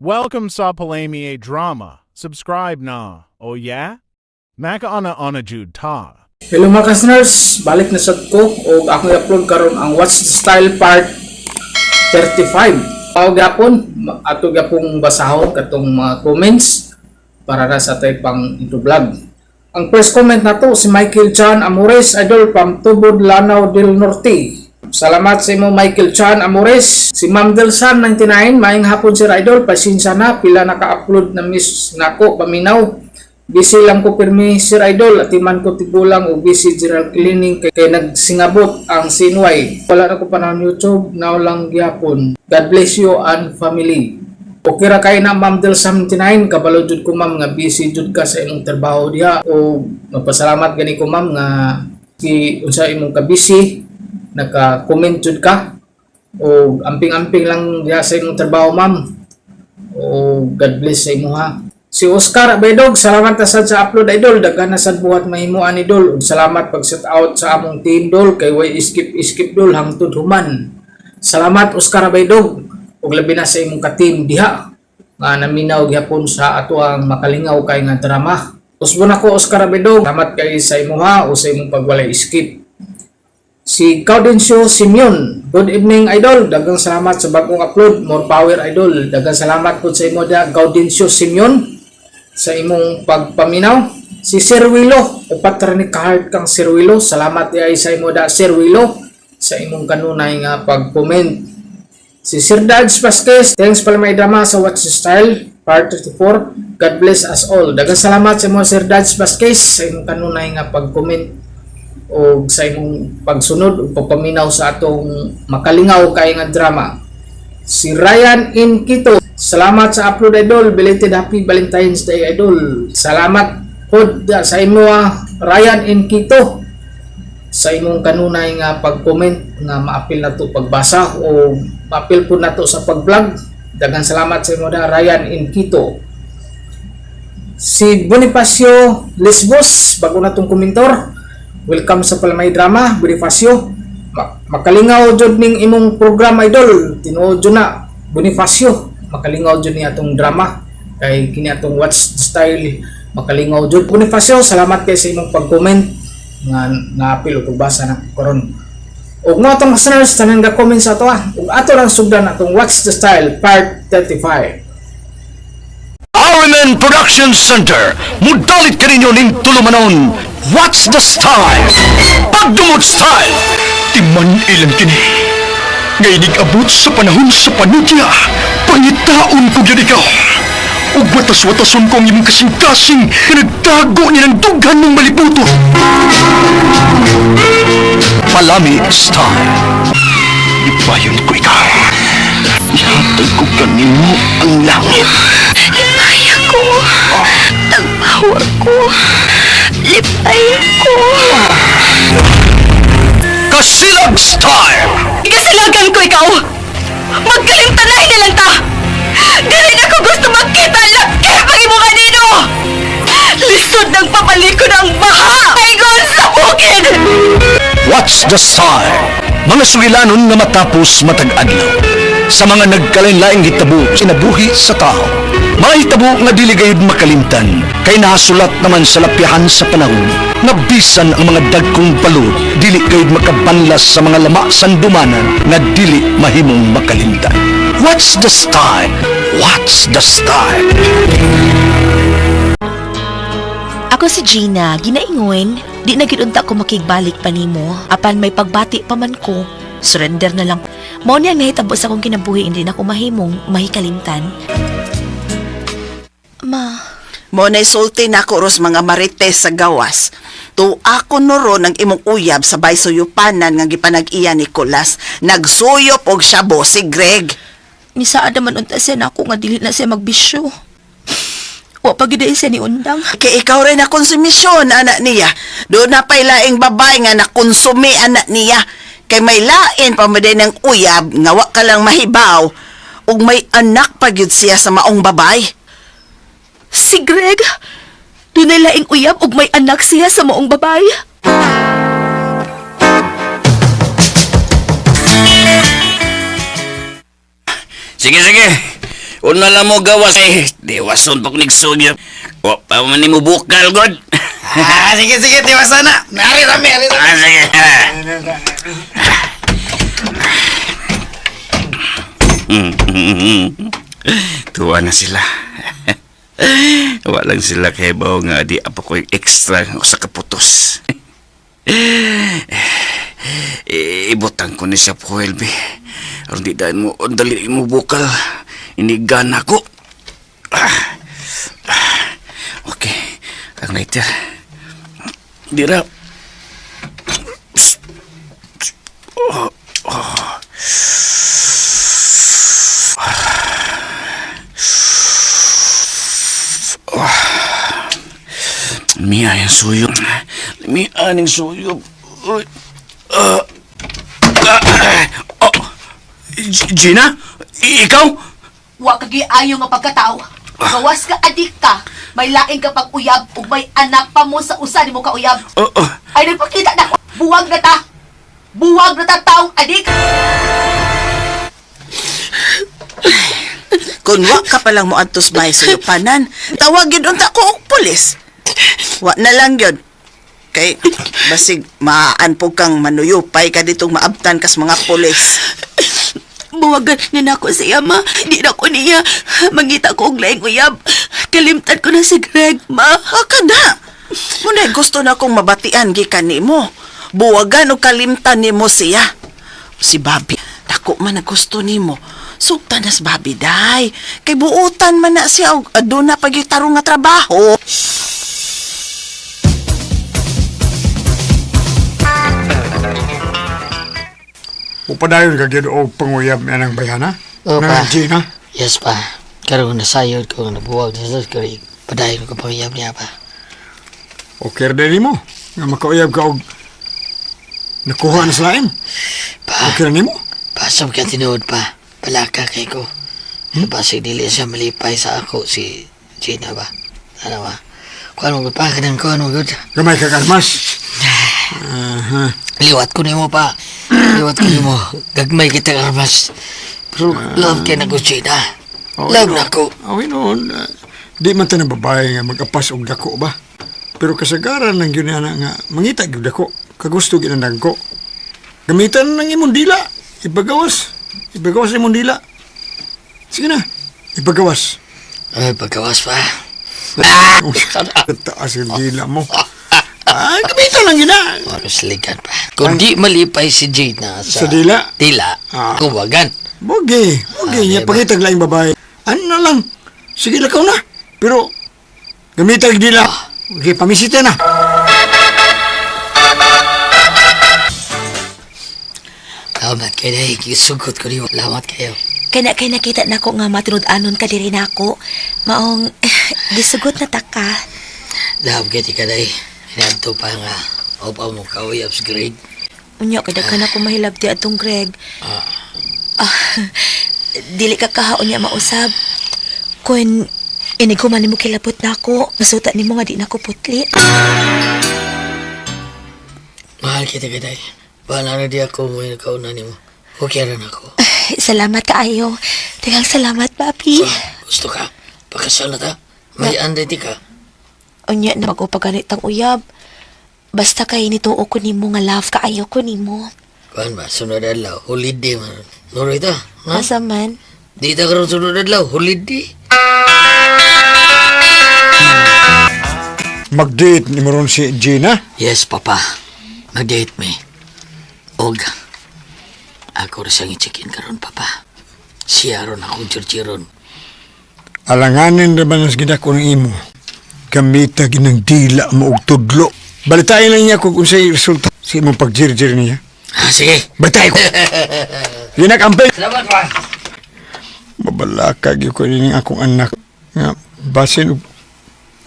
Welcome sa Palami Drama. Subscribe na. Oh yeah? Makaana ana jud ta. Hello mga listeners, balik na sad ko og akong i-upload karon ang Watch the Style Part 35. Pao gapon, ato gapong basahon katong mga comments para na sa atay pang intro vlog. Ang first comment nato si Michael Chan Amores, idol from Tubod, Lanao del Norte. Salamat sa imo, Michael Chan Amores. Si Ma'am Delsan 99, maayong hapon, sir idol, pasensya na pila naka-upload na miss nako paminaw. Busy lang ko pirmi, sir idol, atiman ko tigulang o busy general cleaning kay nagsingabot ang sinway. Wala na ko panahon YouTube, now lang gyapon. God bless you and family. Okay ra kay na, Ma'am Del 79, kabalo jud ko, ma'am, nga busy jud ka sa imong trabaho diha o magpasalamat gani ko, ma'am, nga ki unsa imong ka busy naka-comment jud ka o amping-amping lang diha sa imong trabaho, ma'am, o God bless sa imo ha. Si Oscar Abedog, salamat na sad sa upload, idol. Daghan na sad buhat mahimuan, idol. Ug salamat pag shout out sa among team, dol, kay way skip skip, dol, hangtod human. Salamat, Oscar Abedog. Ug labi na sa imong ka-team diha nga naminaw gyapon sa ato ang makalingaw kay nga drama. Usbon ako, Oscar Abedog. Salamat kay sa imuha o sa imong pagwalay skip. Si Gaudencio Simeon, good evening, idol. Daghang salamat sa bagong upload. More power, idol. Daghang salamat po sa imo da, Gaudencio Simeon, sa imong pagpaminaw. Si Sir Willow, upat ra ni ka-heart kang Sir Willow. Salamat di ay sa imo da, Sir Willow, sa imong kanunay nga pag-comment. Si Sir Dodge Vasquez, thanks pala may drama sa Watch the Style, part 34. God bless us all. Daghang salamat sa imo, Sir Dodge Vasquez, sa imong kanunay nga pag-comment o sa imong pagsunod o pagpaminaw sa atong makalingaw kay nga drama. Si Ryan Inquito, salamat sa upload, idol. Belated happy Valentine's Day, idol. Salamat pod sa imo ah, Ryan Inquito, sa imong kanunay nga pag-comment nga maapil na to pagbasa o maapil po nato sa pag-vlog. Daghang salamat sa imo da, Ryan Inquito. Si Bonifacio Lesbos, bago na tong komentor. Welcome sa Palmay Drama, Bonifacio. Makalingaw jud ning imong program, idol. Tinuod jud na, Bonifacio. Makalingaw jud ni atong drama kay kini atong Watch the Style makalingaw jud. Bonifacio, salamat kay sa imong pag-comment nga naapil og pagbasa na karon. Ug mo atong listeners tanan ga comment sa ato ah. Ug ato lang sugdan atong Watch the Style Part 35. RMN Production Center, mudalit kaninyo ning tulumanon, What's the Style? Pagdumot Style! Timan ilang kini. Nga abot sa panahon sa panudya, pangitaon ko gyud ikaw. Ug watas-watason ko ang imong kasing-kasing nga nagtago ni ng dughan ng malibuto. Palami Style. Ipayon ko ikaw. Ihatag ko kanimo ang langit. Lipay ko. Tagpower ko. Lipay ko. Kasilag Style! Ikasilagan ko ikaw! Magkalimtanay na lang ta! Dili na ko gusto magkita laki pag imo kanino! Lisod ng papalikon ang baha! Ingon sa bukid! What's the Style? Mga sugilanon nga matapos matag adlaw. Sa mga nagkalain-laing hitabo kinabuhi sa tao. Mga hitabo nga dili gayud makalimtan kay nahasulat naman sa lapyahan sa panahon nga bisan ang mga dagkong balod dili gayud makabanlas sa mga lama sandumanan nga dili mahimong makalimtan. What's the style? What's the style? Ako si Gina, ginaingon, di na gid unta ko makigbalik pa nimo, apan may pagbati pa man ko. Surrender na lang. Mao ni ang nahitabo sa akong kinabuhi, hindi na ko mahimong mahikalimtan. Ma, Mo na sulti nako ros mga marites sa gawas. Tu ako no ron ang imong uyab sa bay suyupanan nga gipanag-iya ni Nicolas. Nagsuyop og shabu si Greg. Nisaad naman unta siya nako nga dili na siya magbisyo. Wa pa gid siya ni undang. Kay ikaw rin na konsumisyon, anak niya. Doon na pa'y laing babae nga nakonsumi, anak niya. Kay may lain pa mo din ng uyab nga wa ka lang mahibaw ug may anak pa gyud siya sa maong babae. Si Greg, dunay laing uyab ug may anak siya sa maong babae. Sige, sige. Una lang mo gawas eh. Diwason pa ko nigsugyot. Wa pa man nimo bukal god. Ah, sige, sige, tiwasan na. Ari rami, ari rami. Ah, sige. Tuwa na sila. Walang sila kay bawo nga di apa ko extra sa kaputos. Ibutang ko ni siya po, LB. Aron di dahil mo, dali mo bukal. Inigana ko. Ah. Ah. Okay, ang lighter. Dira. Mia yung suyop. Mia ning suyop. Uy. Ah. Ah. Oh. Gina? Ikaw? Wa ka giayo nga pagkatao. Gawas ka adik ka. May laing ka pag uyab ug may anak pa mo sa usa nimo ka uyab. Oh, oh. Ay nagpakita na ko. Buwag na ta. Buwag na ta taong adik. Kung wa ka pa lang mo adtos bahay sa panan, tawag yun unta ko og pulis. Wa na lang yun. Kay basig maanpog kang manuyupay ka ditong maabtan kas mga pulis. Buwagan na nako siya, ma. Di na ko niya. Mangita ko og laing uyab. Kalimtan ko na si Greg, ma. Aka na. Muna gusto na kong mabatian gikan nimo. Buwagan o kalimtan nimo siya. Si Bobby, dako man ang gusto nimo. Sugtan nas Bobby day. Kay buutan man na siya og aduna pag tarong nga trabaho. Upadayon ka gyud og panguyab ni anang bayana. Oo, Na pa. Gina. Yes pa. Karon nasayod ko nga nabuwag na sa Greg. Padayon ko pangiyab niya pa. Okay ra nimo nga makauyab ka og nakuha na sa lain. Pa, Okay ra nimo. pasok ka tinuod pa. Palaka kay ko. Basig dili siya malipay sa ako si Gina ba. Ano ba? Kuan mo gud pa kanang kuan mo gud. Gamay ka kalmas. Liwat ko nimo pa. Liwat ko nimo. Gagmay kita armas. Pero love kay na ko Gina. Love na ko. Aw noon, di man ta na babae nga magapas og dako ba. Pero kasagaran lang gyud na nga mangita gyud dako. Kagusto gyud ang dagko. Gamitan ng imong dila. Ipagawas. Ipagawas imong dila. Sige na. Ipagawas. Ay, pagkawas pa. Taas yung dila mo. Ah, gamitan lang yun na. Makasligan pa. Kung di malipay si Gina sa, Sa dila? Dila, Ah. kuwagan. Bugi, bugi Ah, niya. diba? Pangitag laing babae. Ano na lang. Sige, lakaw na. Pero, gamitan yung dila. Okay, pamisita na. Salamat kayo dahil gisugot ko niyo. Salamat kayo. Kaya kay nakita nako nga matinud-anon ka diri nako. Maong gisugot na ta ka. Dahab kayo ka dahil. Hinadto pa nga. Opa mo kauyab sa grade. Unya kay daghan ako mahilabti atong Greg. Ah, dili ka kahaon niya mausab. Kun inighuman nimo kilabot nako, masuta nimo nga di nako putli. Mahal kita ka dahil. Bahala na di ako mo yung kauna nimo. Okay rin ako. Salamat kaayo. Daghang salamat, papi. Gusto ka? Pakasal na ta? May anday di ka. Unya na mag ganitang uyab. Basta kay nituo ko nimo nga love kaayo ko nimo. Kuan ba? Sunod adlaw. Holiday man. Nuroy ta. Ha? Asa man? Di ta karon sunod adlaw. Holiday. Mag-date ni mo ron si Gina. Yes, Papa. Mag-date me. Og, ako rin siyang i-check-in karon, Papa. Siya ron akong churchiron. Alanganin ra ba nas gidako ng imo. Gamita ginang dila mo og tudlo. Balitayin lang niya kung unsay resulta sa imong pagjirjir niya. Ah, sige. Balitay ko. Yun ang Salamat, pa. Mabalaka gyud ko ning akong anak nga basin og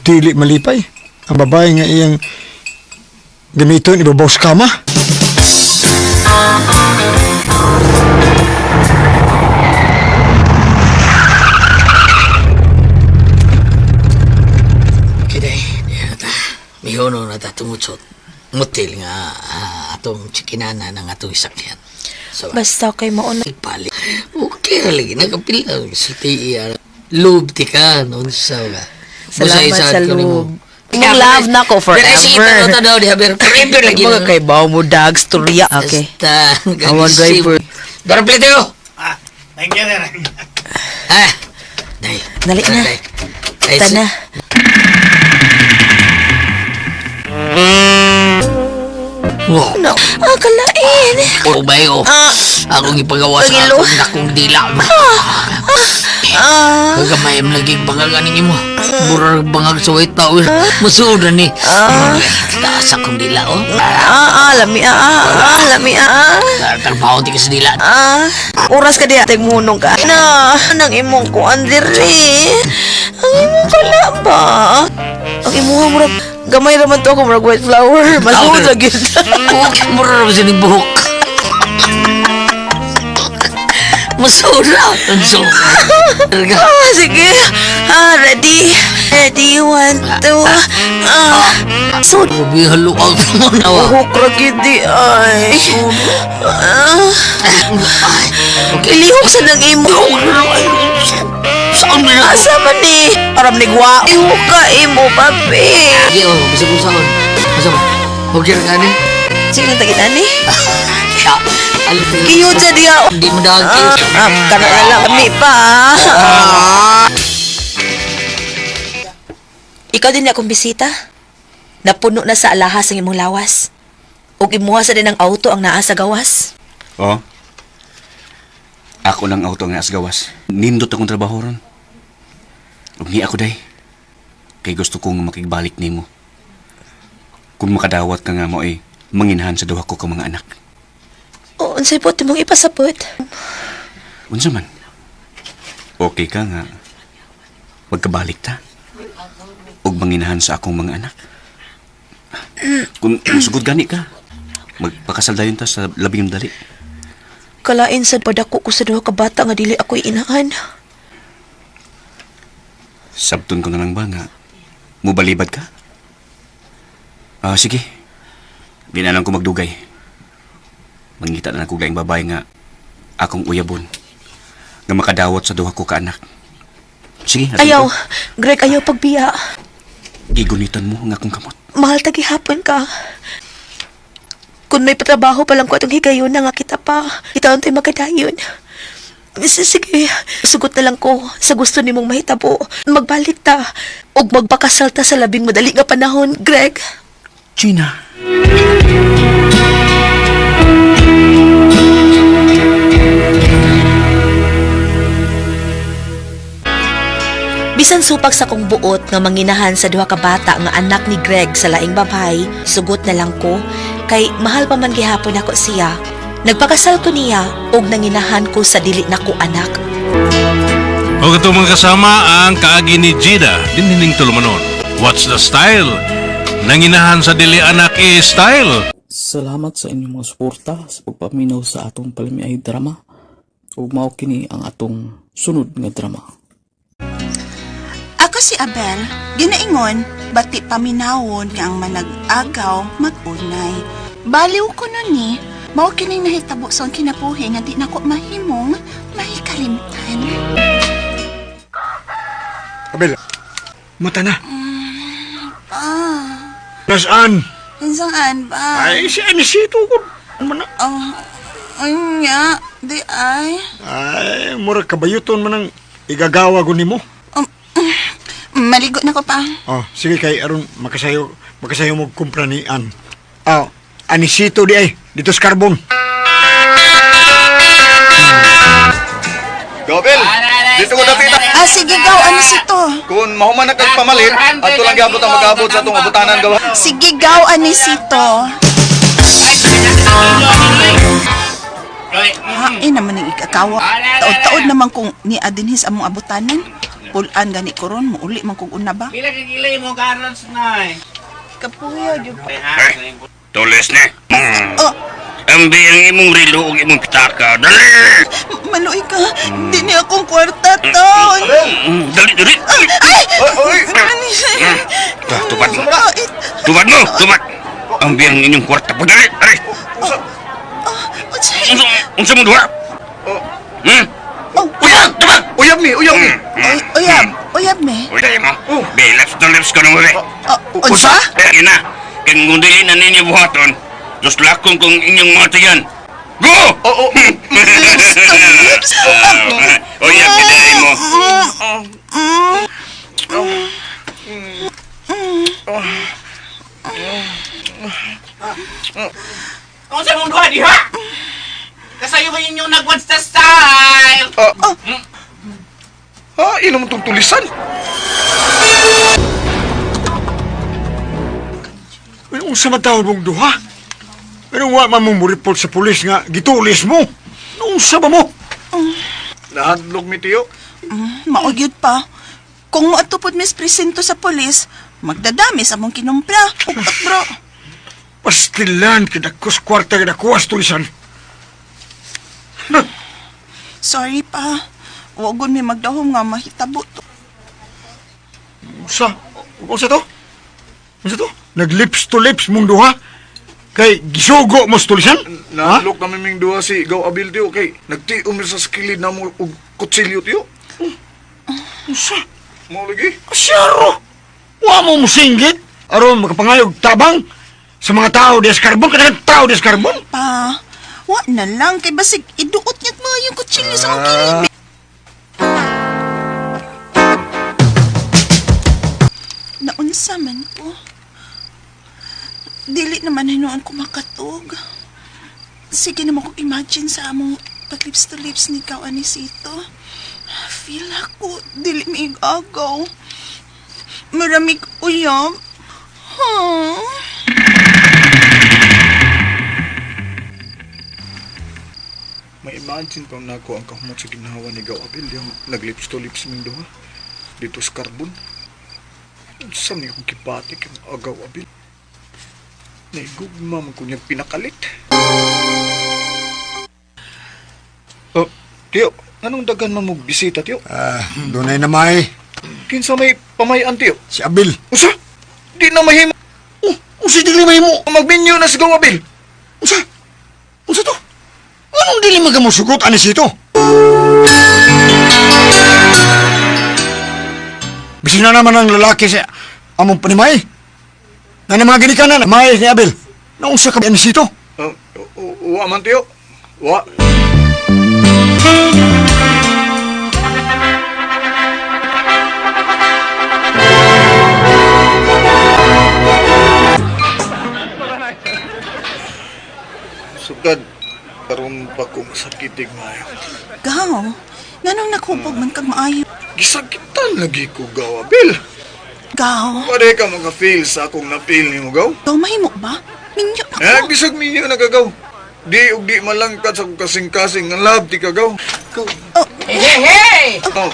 dili malipay. Ang babae nga iyang gamiton ibabaw sa kama. Okay, di na ta. Mihono na ta tumutsot. Mutil nga atong chikinana ng atong isakyan. So, Basta kay mauna pali. Okay ra lagi nakapila sa tiya. Lube ti ka, noon sa ka. Salamat sa lube. Imong love na ko forever. Pero daw diha pero forever lagi. Mga kay bawo mo dag storya. Okay. Basta, Awan driver. Dara pliteo. Ah, thank you, sir. Ah. Day. Dali na. Day. Ay, Tana. Wow. No. Ah, kalain. Oh, bayo. Ah. Akong ipagawa sa Pagilo. akong dakong dila. Ah. Kagamay am lagi bangag aning imo. Murag bangag sa white towel. Musuod na ni. Taas akong dila oh. Ah, ah, lami ah, ah, ah, lami ah. ah. Trabaho ti ka sa dila. Ah, oras ka diha tigmunong ka. Na, nang imong kuan diri. Ang imong kala ba? Ang imuha murag gamay ra man to ako murag white flower. Masuod ra gyud. Buhok, murag ra sining buhok. Musuod ra. Unso. Ah, sige. Ah, ready. Ready, one, two. Ah, so, Grabe haluag mo na wa. buhok ra gyud di ay. Ah, Okay. ilihok sa nang imo. Saan na? Asa man ni? Aram ni gwa. Ihok ka imo, papi. Sige, oh, bisa kung saan. Asa ba? Okay ra gani? Sige lang tagin ani. Ya. Alit na. Kiyo sa diha. Hindi mo dahil kiyo. Ah, kana na lang kami pa. Ah. Ikaw din akong bisita. Napuno na sa alahas ang imong lawas. Ug imuha sa din ang auto ang naa sa gawas. Oh. Ako lang auto nga asgawas. Nindot akong trabaho ron. Ug ni ako day. Kay gusto kong makigbalik nimo. Kung makadawat ka nga mo ay manginhan sa duha ko ka mga anak. O, unsay po timong ipasapot? Unsa man? Okay ka nga. Magkabalik ta. Ug manginahan sa akong mga anak. Kung sugod gani ka, magpakasal dayon ta sa labing dali. Kalain sad padako ko sa duha ka bata nga dili ako inahan. Sabton ko na lang ba nga mubalibad ka? Ah, sige. Di na lang ko magdugay. Mangita na lang ko gaing babae nga akong uyabon. Nga makadawat sa duha ko ka anak. Sige, ato Ayaw, ko. Greg, ayaw pagbiya. Gigunitan mo ang akong kamot. Mahal ta gihapon ka. Kung may patrabaho pa lang ko atong higayon na nga kita pa. Kita untay magkadayon. Sige, sugot na lang ko sa gusto nimong mahitabo. Magbalik ta ug magpakasal ta sa labing madali nga panahon, Greg. Gina. Bisan supak sa kong buot nga manginahan sa duha ka bata nga anak ni Greg sa laing babay, sugot na lang ko kay mahal pa man gihapon ako siya. Nagpakasal ko niya ug nanginahan ko sa dili nako anak. O katong mga kasama ang kaagi ni Gina dinhining tulumanon. What's the style? Nanginahan sa dili anak eh style. Salamat sa inyong mga suporta sa pagpaminaw sa atong palamiay drama ug mao kini ang atong sunod nga drama. Ako si Abel, ginaingon, bati paminawon nga ang manag-agaw mag-unay. Baliw ko nun ni, mao kining nahitabo sa akong kinabuhi nga di nako mahimong mahikalimtan. Abel, mata na. Ah, Nasaan? kinsang ba? Ay, si Anisito ko. Ano man na? Oh, unya, di ay. Ay, mura kabayuton man ang igagawa ko nimo. Maligo na ko pa. Oh, sige kay aron makasayo makasayo mo kumpra ni An. Ah, Anisito di ay dito sa Carbon. Gobel, dito ko dapita. Ah, sige gaw, Anisito. Kung mahuman na kag pamalit, ato lang gabot ang magabot sa atong abutanan gawa. Sige gaw, Anisito. Hain naman ang ikakawa. Taod-taod naman kung ni Adinhis among abutanan. Pulan gani ko ron, muuli man kog una ba? Pila ka kilay mo carrots na. Kapuya, gyud. Tulis na. Oh, Ambi ang imong relo ug imong pitaka. Dali! maluoy ka. Di niya akong kwarta, taon. Dali, dali! Ay! Tupad mo. Tupad mo! Tupad! Ambi ang inyong kwarta. Dali! Dali! Unsay? Unsa mo duha? Hmm? Oh. Uyab! Tupad! Uyab ni, uyab ni. Ay, ay, to lips ko nung uli. Unsa? Eh, na. Kaya kung dili na ninyo buhaton, tuslakon kong inyong mga tiyan. Go! Oo. Lips to lips. O yan, pidalay mo. Kung sa mong duha diha! Kasayo ba inyong nag-what's the style? Ha, inom tong tulisan. Unsa man tawag mong duha? Anong wa man mo mo-report sa pulis nga gitulis mo? Unsa ba mo? Nahadlok mi tiyo. Mao gyud pa. Kung moadto pod mis presinto sa pulis, magdadami sa mong kinumpra. Ugtak bro. Pastilan kinakos kwarta kinakuas tulisan. Sorry pa. Wagon mi magdahom nga mahitabo to. Unsa? Unsa to? Unsa to? Nag-lips to lips mong duha? Kay gisugo mo sa tulisan? Ha? Nahadlok kami ming duha si Gaw Abil tiyo kay nagtiom sa skilid na mo og kutsilyo tiyo. Unsa? Mao lagi. Asyaro! Wa mo musinggit? Aron makapangayog tabang sa mga tao des karbon, kanang tao des karbon? Pa, wa na lang kay basig iduot niya't mga yung kutsilyo sa akong kilid. Naunsa man ko. Dili naman hinuon ko makatug. Sige naman kong imagine sa among pag-lips to lips ni Ikaw Anisito. Feel ako, dili miigagaw. Maramig uyab. Huh? May imagine pa nako ang kahumot sa ginawa ni Gaw Abil yung naglips to lips ming duha dito sa karbon. Unsa ni akong kibati kay Agaw Abil. Naigugma man ko niyang pinakalit. Oh, tiyo, anong dagan man mo bisita tiyo? Ah, dunay na may Kinsa may pamayan tiyo? si Abil. Unsa? Di na mahimo. Oh, unsa dili mahimo? Magminyo na si Gaw Abil. Unsa? Unsa to? Anong dili magamusugot anisito? Bisin na naman ang lalaki sa among panimay. Na mga ginikanan, may ni Abel. Naunsa ka anisito? Oh, wa man tiyo. Wa. Sugad karon pa ko masakitig maayo. Gaw, nganong naghubog man kag maayo? Gisakitan lagi ko gawa, Bill. Gaw, Pwede ka maka-feel sa akong na-feel nimo gaw. gaw mahimo ba? Minyo na Eh, ko. bisag minyo na kagaw. Di ug di malangkat sa akong kasing-kasing nga love di kagaw. Gaw. Hey, hey, hey! Oh,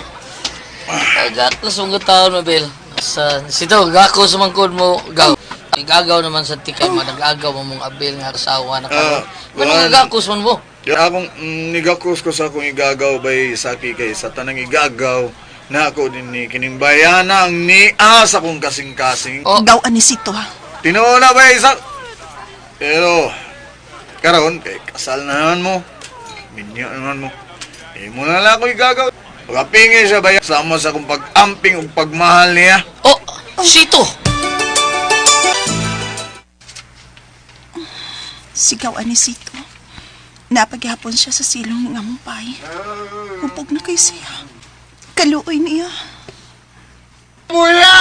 Ay, gakos mong taon, Mabel. Sa, sito, gako sa mangkod mo, gaw. Igagaw naman sa tikay, manag-agaw mo mong abil nga asawa na karon. Ah, Manong wan. gakos man mo? Ya, akong nigakos ko sa akong igagaw bay saki kay sa tanang igagaw na ako din ni kining bayana ang niya sa akong kasing-kasing. Oh. Gaw anisito ha. Tinuo na bay sa Pero karon kay kasal na naman mo. Minyo na naman mo. Imo na lang ako igagaw. Pagapingin siya bay sama sa akong pag-amping ug pagmahal niya. Oh, sito! Sigaw anisito. Napaghapon siya sa silong ng among pay. Hupog na kay siya. Kaluoy niya. Mula!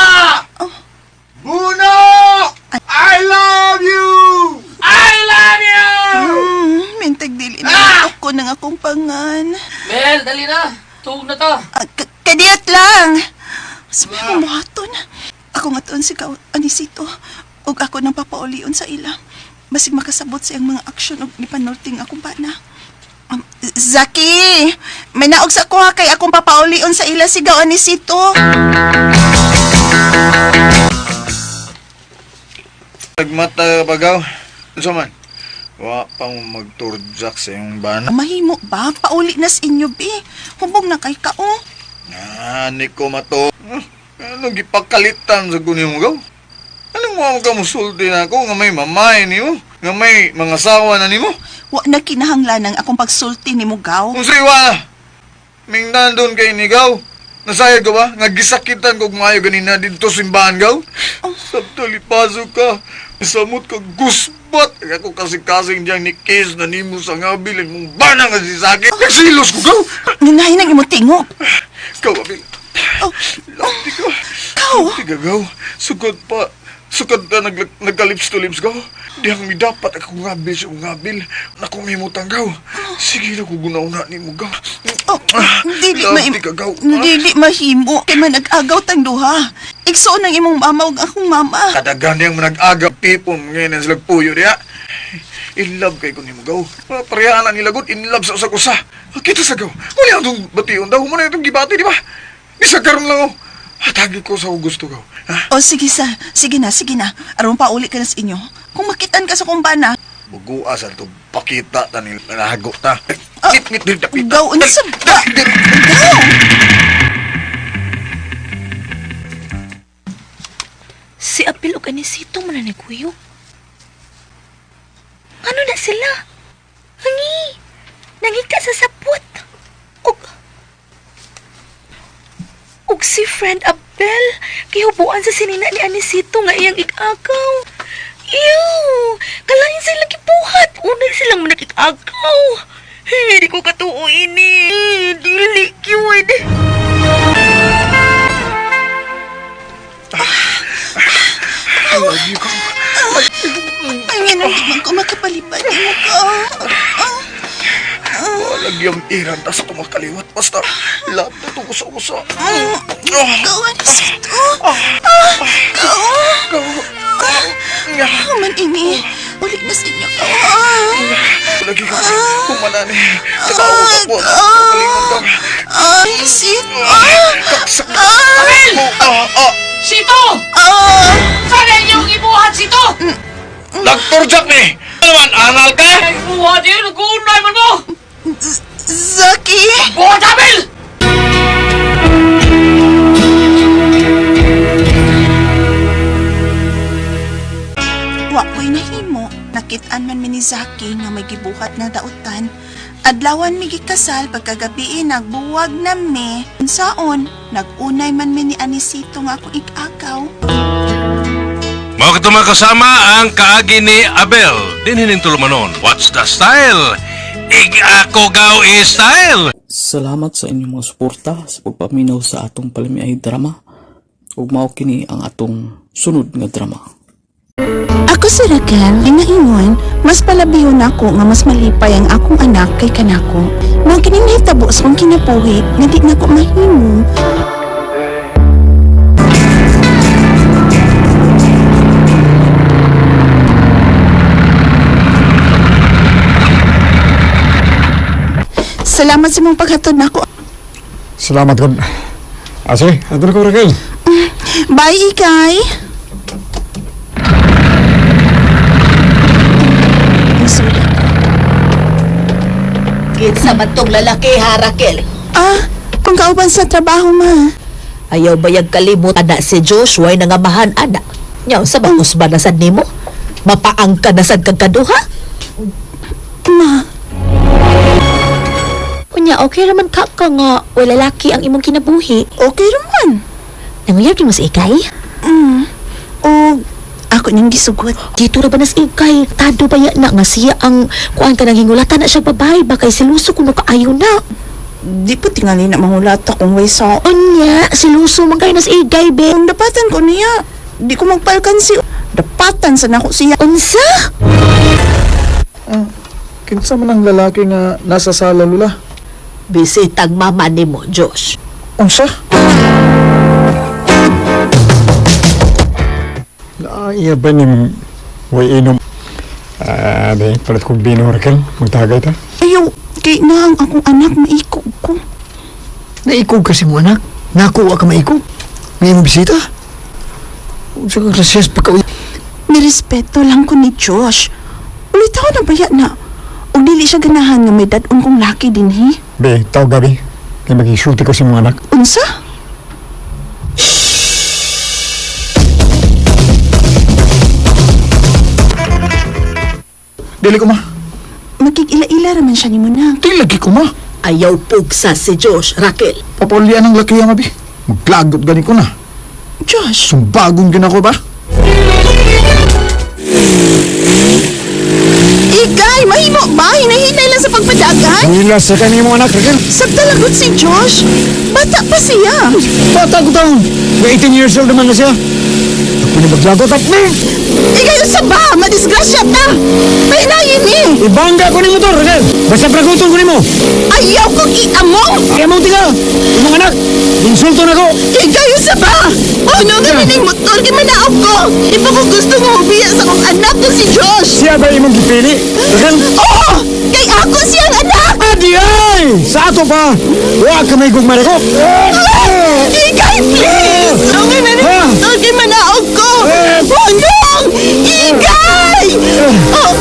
Oh. Buno! I love you! I love you! Mintag dili na ako ng akong pangan. Mel, dali na! Tuog na ta! Ah, kadiyot lang! Mas may akong buhaton. Ako nga tuon si Gaw Anisito. Ug ako nang papaulion sa ila. Basig makasabot sa iyang mga aksyon ug gipanulting akong pana. Zaki! May naog sa kuha kay akong papaulion sa ila si Gaw Anisito. Nagmata ka pagaw. Unsa man? Wa pa mo magturjak sa iyong bana. Mahimo ba? Pauli na sa inyo, be. Hubog na kay kao. Ah, ni ko mato. Ano gipakalitan sa kunin mo gaw? Anong mo ka musulti na ako nga may mamay nimo, nga may mga sawa na nimo? Wa na kinahanglan ang akong pagsulti ni Mugaw. Kung sa iwa na, ming nandun kay ni gaw. Nasayad ka ba? Nga gisakitan kog maayo ganina didto simbahan gaw? Sabto lipaso ka. Samot ka gusbat. Ako kasing-kasing diyang ni Kiss na nimo sa ngabilin mong bana nga si Saki. Nagsilos ko gaw! Nginahin ang imong tingog. Gaw, Abil. Oh. Lati ka. Gaw? Lati ka, gaw. Sukad pa. Sukad ka nagka-lips to lips, gaw. Diyang mi dapat ako ngabil sa ngabil. Nakong himutang, gaw. Sige na ko gunauna ni mo, gaw. Oh, dili ma Lati ka, gaw. Dili mahimo kay man nag-agaw tang duha. Igsoon ang imong mama ug akong mama. Kadagan niyang manag-aga tipon ngayon ang silag puyo niya. In love kay ko nimo gaw. Mga parehana na nila gud in love sa usag usa. Kita sa gaw. Muna itong bation daw, muna itong gibati di ba? Bisa karon lang oh. Hatagi ko sa gusto gaw. Ha? O sige sa, sige na, sige na. Aron pa uli ka na sa inyo. Kung makitan ka sa kumbana, Bugua sa itong pakita ta nila nahago ta. Ah, Ngit ngit diri dapita. gaw unsa ba? Gaw. Si Apil ug Anisito man na nagkuyog. Ano na sila? Hangi! Nangika sa sapot. Ug ug si friend Abel gihubuan sa sinina ni Anisito nga iyang igagaw. Ew! Kalain silang gibuhat. Unay silang manakigagaw. Hindi ko katuo ini. Dili gyud. I love you gaw. Ang ina, di man ko makapalipad nimo ka. Walang yung iran ta sa tumakaliwat. Basta love na to usa usa. Gaw, Anisito. Gaw. Gaw. Man ini. Uli na sa inyo ka. Lagi ka. Humanani. Takaw ka po. Kalingon ka. Anisito. Kaksak. Abel! Ah, ah. Sito! Ah. Sana inyong ibuhat, Sito! Dr. Jack ni! Ano man, anal ka? Ibuhat yun! Kunay man mo! Zaki. Buhat, Abel! Wa ko'y nahimo. Nakitaan man mi ni Zaki nga may gibuhat na dautan. Adlawan mi gikasal pagkagabi nagbuwag na mi. Unsaon, nag-unay man mi ni Anisito nga akong igagaw. Mao kato mga kasama ang kaagi ni Abel. Dinhining tulumanon. What's the style? Ig-ako gaw style! Salamat sa inyong mga suporta sa pagpaminaw sa atong palamiay drama. Ug mao kini ang atong sunod nga drama. Ako si Raquel, ginaingon, mas palabihon ako nga mas malipay ang akong anak kay kanako. Mao kining nahitabo sa akong kinabuhi nga di nako mahimo. Salamat sa mong paghatod nako. Salamat kon. Ah, sige, ato na ko Raquel. Bye, Ikay. Sorry. Kinsa man tong lalaki ha, Raquel? Ah, kung kauban sa trabaho, ma. Ayaw bayag kalimot ana si Joshua ay nangamahan ana. Nyaw sa bakos ba nasad nimo? Mapaang ka nasad kag kaduha? Ma, Unya, okay raman ka ka nga wala lalaki ang imong kinabuhi. okay raman. Nanguyab di mo sa ikay? Mm. O, ako niyang gisugot. Dito ra ba nas ikay? Tado ba ya na nga siya ang kuan ka nang hingulatan na siya babae ba kay siluso kuno kaayo na. Di po tingali na mahulata kung way sa... Unya, siluso man kay nas ikay be. Kung dapatan ko niya, di ko magpalkan si... Dapatan sa nako siya. Unsa? Kinsa man ang lalaki nga nasa sala lula? Bisitang mama nimo, Josh. Unsa? Iya ba ni way inom? Ah, di, palit kong bino Raquel. Magtagay ta. Ayaw, kay na ang akong anak maikog ko. Naikog kasi mo anak. Nakuha ka maikog. May imong bisita. Unsa ka klases pa ka Nirespeto lang ko ni Josh. Ulit ako na baya na. Og dili siya ganahan nga may dadon kong laki din hi. Be, tawag gabi. Kay magisulti ko sa imong anak. Unsa? Dili ko ma. Magkig-ila-ila raman siya ni mo na. Di lagi ko ma. Ayaw pugsa si Josh, Raquel. Papaulian ang laki ang abi. Maglagot gani ko na. Josh! Sumbagon gina ko ba? Ikay, mahimo ba? Hinahinay lang sa pagpadagan? Wila sa kanimo anak, Raquel. Sabtalagot si Josh. Bata pa siya. Bata ko taon. May 18 years old naman na siya. Ako ni maglagot at ni. Ikay, usa ba? Madisgrasya ta. Pahinayin ni. Ibangga ko ni motor, Raquel. Basta praguton ko nimo. Ayaw kong iamong. Kaya mo tiga. Imong anak. Insulto na ko. Ikay, usa ba? Oh, no, nga ning motor kay manaog ko. Di pa ko gusto nga ubiya sa akong anak ko si Josh. Siya ba imong gipili? Raquel? Oo! Kay ako siyang anak! Adi ay! Sa ato pa! Wa ka may gugma ko. Ikay, please! Ano nga na ning motor kay manaog ko? Oh, no! Ikay! Oh!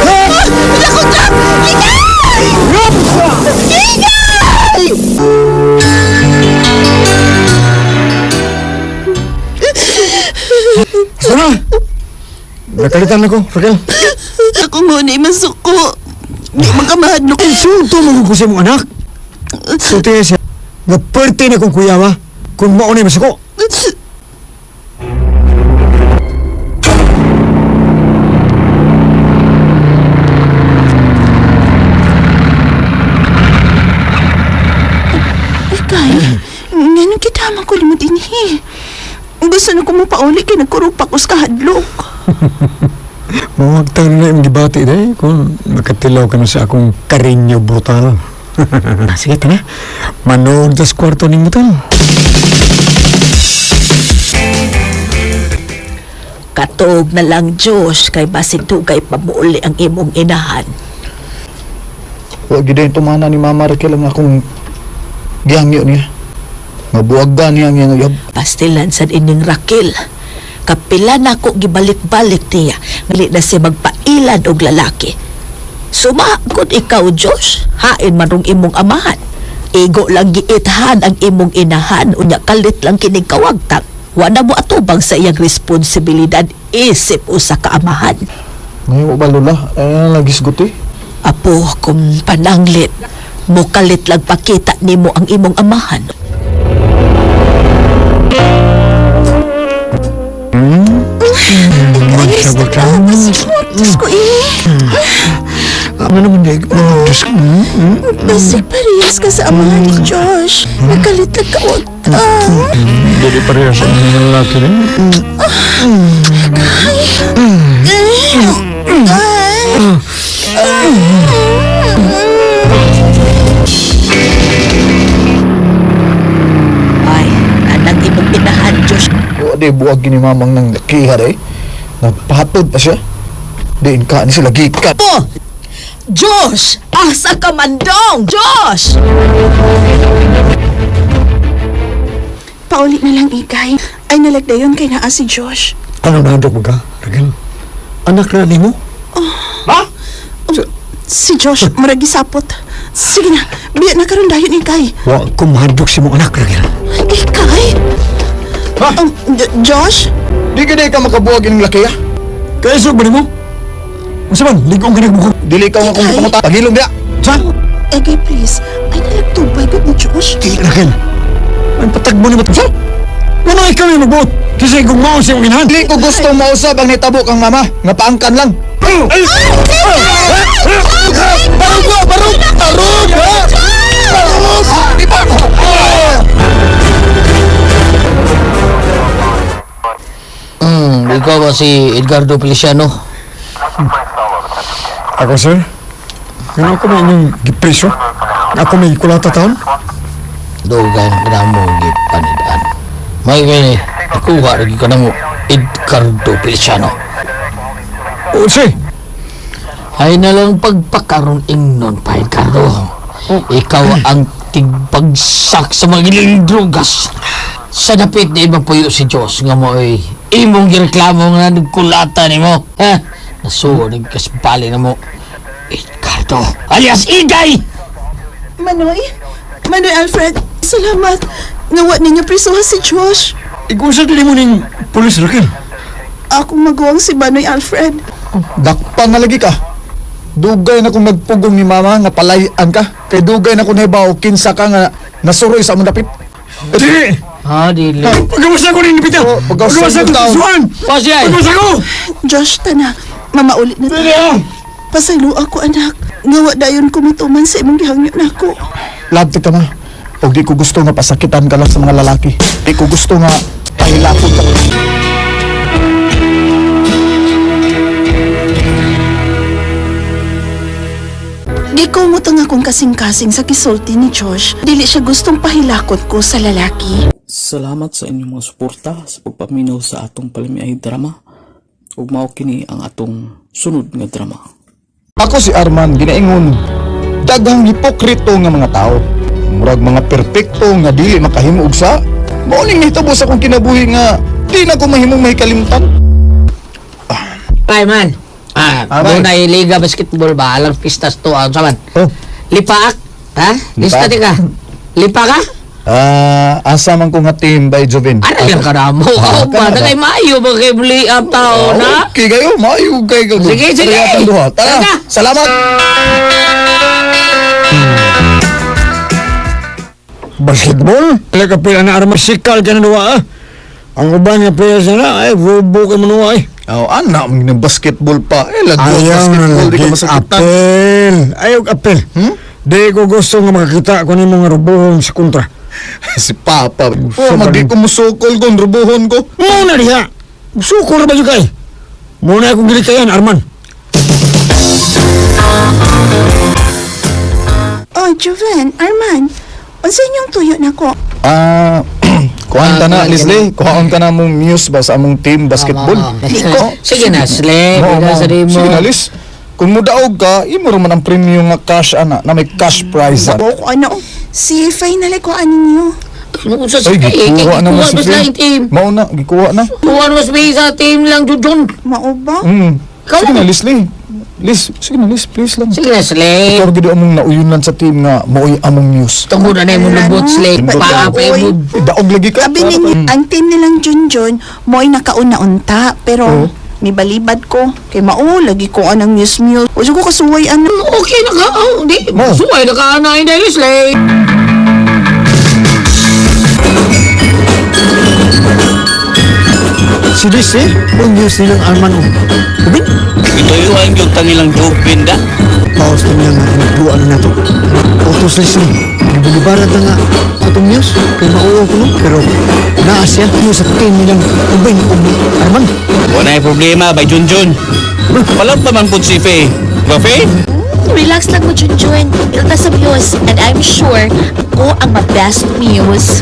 Oh! Naku, Jack! Ikay! Ikay! Sana! Nakalitan ako, Raquel. Ako ngunit masuko. Di makamahadlok. Insulto mo ko sa imong anak. Sulti siya. Nga perte na kong kuya ba? Kung maunay masuko. Ikay, nganong kita man ko nimo dinhi. Gusto na ko mo pauli kay nagkurog pa ko sa kahadlok. Mawagtang na imong gibati day kung nakatilaw ka na sa akong karinyo brutal. Sige, tara. Manood tas kwarto ning motel. Katuog na lang, Josh, kay basin dugay pamuuli ang imong inahan. Wa gid ay tumana ni Mama Raquel ang akong gihangyo niya. Mabuwag niya ang iyang uyab. Pastilan sad ining Raquel. Kapila na ko gibalik-balik niya. Ngali na siya magpailad og lalaki. Sumagod ikaw, Josh. Hain man rong imong amahan. Igo lang giithan ang imong inahan. Unya kalit lang kining kawagtang. Wala mo atubang sa iyang responsibilidad isip usa ka amahan. Ngayon ba Lola? Ay, lagi sugot eh. Apo, kung pananglit, mukalit lang pakita nimo ang imong amahan. Diyos ko eh. Ano naman di? Oh, Diyos ko. Basi parehas ka sa amahan ni Josh. Nagkalit lang kawagtang. Dili parehas ang mga lalaki rin. Ay, anang imong inahan, Josh. Wa di buwag gini mamang nang lakiha day. Nagpatod pa siya. Diin ka ni sila gikat. Po! Josh! Asa ka mandong! Josh! Pauli na lang, Ikay. Ay, nalagdayon kay naa si Josh. Ano na mo ka, Raquel? Anak na nimo? Si Josh, murag gisapot. Sige na, biya na karon dayon, Ikay. Wa ko mahadlok si mong anak, Raquel. Ikay? Josh? Di ka ka makabuwag ining lakiha. Kaisog ba nimo? Unsa man, ligong ka nagbuko. Dili ka nga kung panguta. Pagilom diya. Sa? Ikay, please. Ay, nalagtubay ko ni Josh. Raquel, ang patagbo ni mo. Sa? Wala ikaw yung magbuot. Kasi kung mao sa imong inahan. Dili ko gusto mausab ang nitabo kang mama. Nga paangkan lang. Barog ba? Barog! Barog! Ha? Barog! Di ba? Ikaw ba si Edgardo Feliciano? Ako, sir. Ano ako may inyong gipreso? Ako may kulata taon? Dugan ka na mo gipanidaan. May gani, nakuha rin ka na mo Edgardo Feliciano. O, sir. Ay na lang pagpakaroon ingnon pa, Edgardo. Ikaw ang tigbagsak sa mga giling drugas. Sa dapit na ibang puyo si Diyos nga mo ay imong gireklamo nga nagkulata nimo. Ha? Nasuo nagkasbali na mo. Edgardo, alias Igay! Manoy? Manoy Alfred, salamat. Nawa ninyo prisuha si Josh. Ikaw sa dili mo ning pulis, Raquel. Akong maguwang si Manoy Alfred. Dakpan na lagi ka. Dugay na kong nagpugong ni mama nga palayan ka. Kay dugay na kong nahibaw kinsa ka nga nasuroy sa among dapit. Dili! Ha, dili. Pagawas ako ni Pita! Oh, pagawas Pagawas ako ako taon. Juan! Pasi ay. Pagawas ako! Josh, tana, mamauli na Dili ah! Pasaylo ako, anak. Nga wa dayon ko mituman sa imong gihangyo nako. Labti ka ma. Og di ko gusto nga pasakitan ka lang sa mga lalaki. Di ko gusto nga pahilapon ka. Di ko mutang akong kasing-kasing sa kisulti ni Josh. Dili siya gustong pahilakot ko sa lalaki. Salamat sa inyong mga suporta sa pagpaminaw sa atong palamiay drama. Ug mao kini ang atong sunod nga drama. Ako si Arman ginaingon. Daghang hipokrito nga mga tao. Murag mga perpekto nga dili makahimo og sa. Mao ning nahitabo sa akong kinabuhi nga di na ko mahimong mahikalimtan. Ay man. Ah, Ah, doon bay. na liga basketball ba? Alang pistas to. Ang saman. Oh. Lipaak. Ha? Lista Lipaak. di ka. Lipa ka? Ah, asa man ko nga team by Jovin. Ano lang ka na mo? Ah, Oh, ba? kana ba? Kay maayo ba kay bli ang tao na? Okay kayo, maayo kay kayo. Sige, sige. Tara, duha. Tara. Tara. Salamat. Basketball? Wala ka pila na arma sikal ka na duwa ah. Ang uban nga players na na, ay robo ka manuwa eh. Oh, anak mo ng basketball pa. Eh, lagyo Ayaw na basketball di ka lagi masakitan. apel. Ayaw apel. Hmm? Di ko gusto nga makakita ko nimo nga rubuhon sa kontra. Si Papa. Oh, magi ko musukol ko, rubuhon ko. Muna diha. Sukol ba jud kay? Muna akong gilikayan, Arman. Oh, Joven, Arman, unsa inyong tuyo nako? Ah, kuhaan ta na, Ah, Leslie. Kuhaan ka na mong news ba sa among team basketball. Tama. Sige na, Sle. Oo, Bida ma'am. sa di mo. Sige na, Liz. Kung mudaog ka, imo ra man ang premium nga cash ana, na may cash prize. ana. Ako ano? Si finally ko ninyo. Unsa sa Ay, gikuha na mo Gikuha si mas lang team. Mao na, gikuha na. Kuha mas may sa team lang Jujun. Mao ba? Mm. Ikaw Sige na. na, Leslie. Liz, sige na, Liz, please lang. Sige na, Sle. Ikaw gid among nauyunan sa team nga maoy among news. Tungod na mo lubot, Sle. Ano? Paa pa Oy. mo. Eh, daog lagi ka. Abi ninyo, ang team nilang Junjun, mo'y nakauna-unta, pero Oh. mibalibad ko. Kay mao, lagi ko anang news-news. O ko kasuway ano. Okay na ka. Oh, di. Mo. Suway na ka na, hindi, Sle. Si Liz eh, ang news nilang Arman o. Ubin? Ituyuan yung tanilang Jobin da. Paus na niya nga inagduan na nato. Autos Leslie, gibulibaran na nga atong news. Kay mauo ko no. Pero naa siya news sa team nilang Ubin o Arman. Wala yung problema by Junjun. Palag pa man po si Faye. Ba Faye? Relax lang mo, Junjun. Ilta sa muse. And I'm sure, ako ang ma-best muse.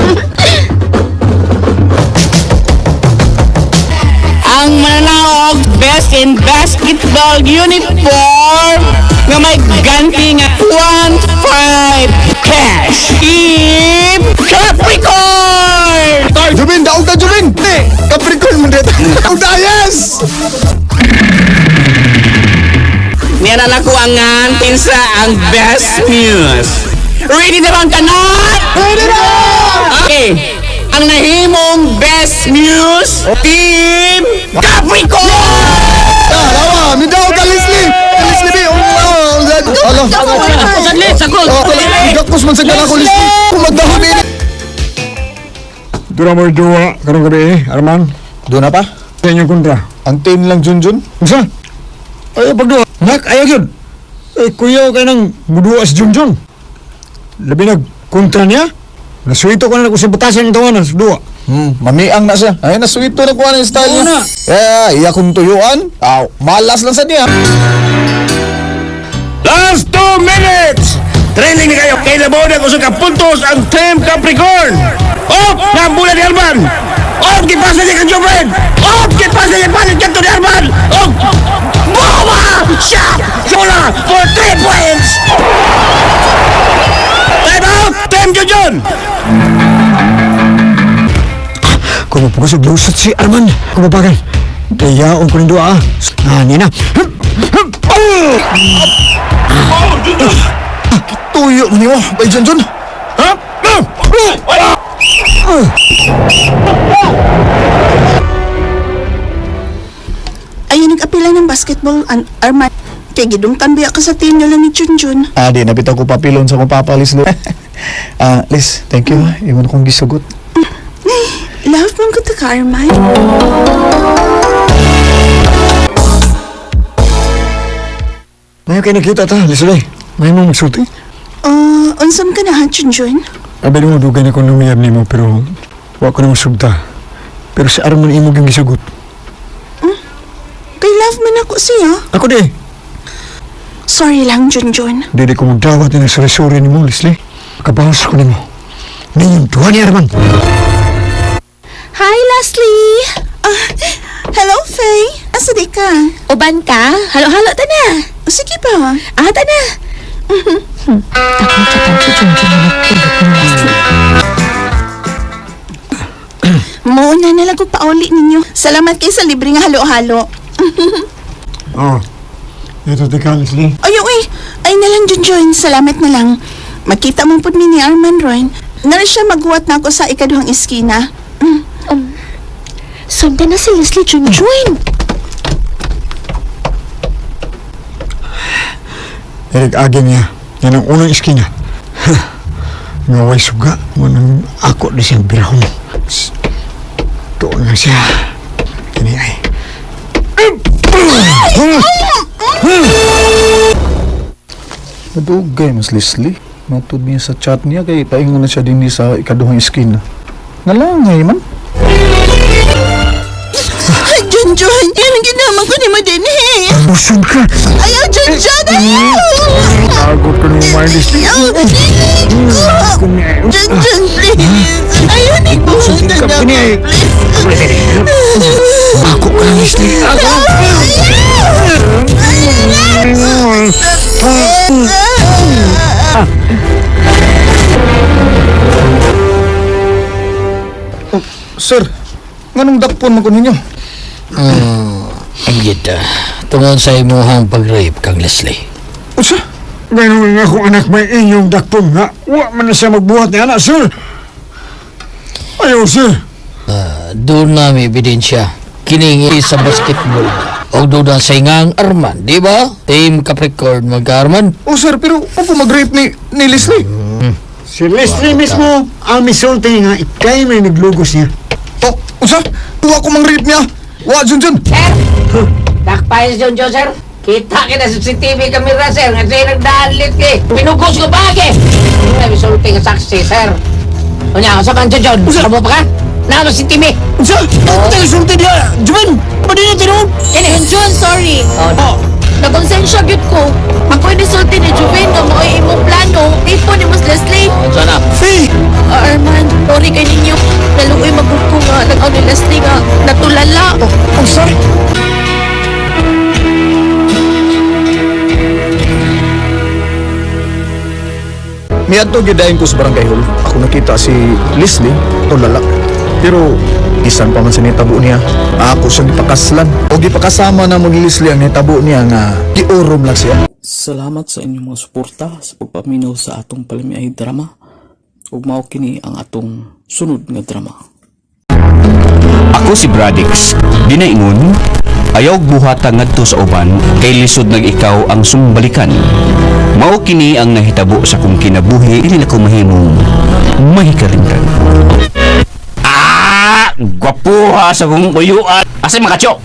Ang mananaog best in basketball uniform nga may ganti nga 1.5 cash. Team Capricorn! Jubin, daog ka, Jubin! Di, Capricorn mo dito. Uda, yes! Niya na lang ko ang pinsa ang best news. Ready na bang tanan? Ready na! Okay. Ang nahimong best news, Team Capricorn! Ah, lawa, midaog ka, Leslie! Leslie, bi, oh, oh, ala. Sandali, sakol. Oh, gakos man sa gana ko, Leslie. Kung magdahon ini. Dura mo duwa karong gabi eh, Arman. Doon na pa? Sa inyong kontra. Ang team lang, Junjun. Unsa? Ayaw pagduwa. Nak, ayaw yun. Eh, kuya kay nang muduwa si Junjun. Labi nag kontra niya. Nasuito ko na kung sa batasan ng tawanan sa duwa. Mamiang na siya. Ay, nasuito na kuha ng style Oo niya. na. Yeah, iya kong tuyuan. Aw, malas lang sa niya. Last 2 minutes! Trailing na kayo kay Labona kung sa kapuntos ang Team Capricorn! Op! Nambula ni Arman! Op! Gipasa niya kang Jobred! Op! Gipasa niya palit kanto ni Arman! Op! Boba! Shot! Bola for 3 points! Time out! Team Junjun! Kung mapagusog lusot si Arman, kumabagal. Kaya ko ng duwa ah. Ah, niya na. Hup! Hup! Oh! Tuyo mo niyo, bay Junjun. Ha? Ayun, nag-apila ng basketball, Arman. Kay gidungtan biya ka sa team nyo lang ni Junjun. Ah, di na bitaw ko papilon sa akong papa, Liz. Ah, Liz, thank you. Iwan akong gisugot. Love man ko to ka, Arman. Ngayon kay nakita ta, Leslie. May mo magsulti. Unsam ka na ha, Junjun? Abi mo dugay na kong lumiyab nimo pero wa ko na masugta. Pero si Arman imo gyud gisugot. Kay love man ako siya. Ako di. Sorry lang, Junjun. Dili ko magdawat ni suri-suri nimo, Leslie. Kabawas ko nimo. Ninyong duha ni Arman. Hi, Leslie! Ah, hello, Faye. Asa di ka? Uban ka? Halo-halo ta na. Sige pa. Ah, ta na. Ako katang si Junjun na nagkulog ni Leslie. Muuna na lang ko pauli ninyo. Salamat kay sa libre nga halo-halo. Oh. Ito di ka, Leslie. Ay, uy! Ay na lang, Junjun. Salamat na lang. Makita mo po ni Arman Ron. Nara siya maghuwat na ako sa ikaduhang iskina. Sundan na si Leslie Junjun. Eric agi niya. Yan ang unang iskina. Nga way suga. Manang ako di siyang birahon. Doon na siya. Kini ay. Madugay, mas Leslie. Matud niya sa chat niya kay paingon na siya din sa ikaduhang iskina. Nalangay man. Ay, Junjun! Yan ang ginaman ko ni mo din, eh. Busog ka! Ayaw, Junjun! Ayaw! Agot ko nung mind, Leslie. Ayaw! Junjun, please! Ayaw ni ko! Kini ay. Ako ka lang, Leslie. Ako! Sir, nganong dakpon man ko ninyo? Ang gita. Tungod sa imuhang pag-rape kang Leslie. Unsa? Ganun nga akong anak may inyong dakpon nga. Wa man na siya magbuhat ni anak, sir. Ayaw, sir. Doon na may ebidensya. Kiningi sa basketball. O doon na sa ingang Arman, di ba? Team Capricorn mag-Arman. Oh sir, pero ako mag-rape ni Leslie. Si Leslie mismo ang misulti nga ikay may naglugos niya. Oh, unsa? Wa ko mang rape niya. Wa Junjun. Sir! Dakpain si John John, sir! Kita kita sa CCTV camera, sir! Nga siya nagdalit eh! Pinugos ko ba, eh? Ay, resulting nga saksi, sir! Unya, sa man, John John? Ano pa ka? Naano si TV? Unsa? Oh. Tayo sulti niya. Juben, pwede niya tinuod. Kini! Junjun, sorry. Oh, Nagkonsensya gyud ko. Ako'y nisulti ni Juven nga mao'y imong plano. Tipo ni Mas Leslie. Unsa na? Faye, Ah, Arman, sorry kay ninyo. Naluoy magud ko nga nag ni Leslie nga natulala. unsa? Miadto gyud dayon ko sa barangay hall. Ako nakita si Leslie tulala. Pero bisan pa man sa nitabo niya, ako siyang gipakaslan. O gipakasama na mo ni Leslie ang nitabo niya nga giurom lang siya. Salamat sa inyong mga suporta sa pagpaminaw sa atong palamiay drama. Ug mao kini ang atong sunod nga drama. Ako si Bradix. Dinaingon, ayaw buhata ngadto sa uban kay lisod nag ikaw ang sumbalikan. Mao kini ang nahitabo sa kong kinabuhi dili na ko mahimong mahikalimtan. Ah, gwapuha sa kong uyuan. Asa mga katyo?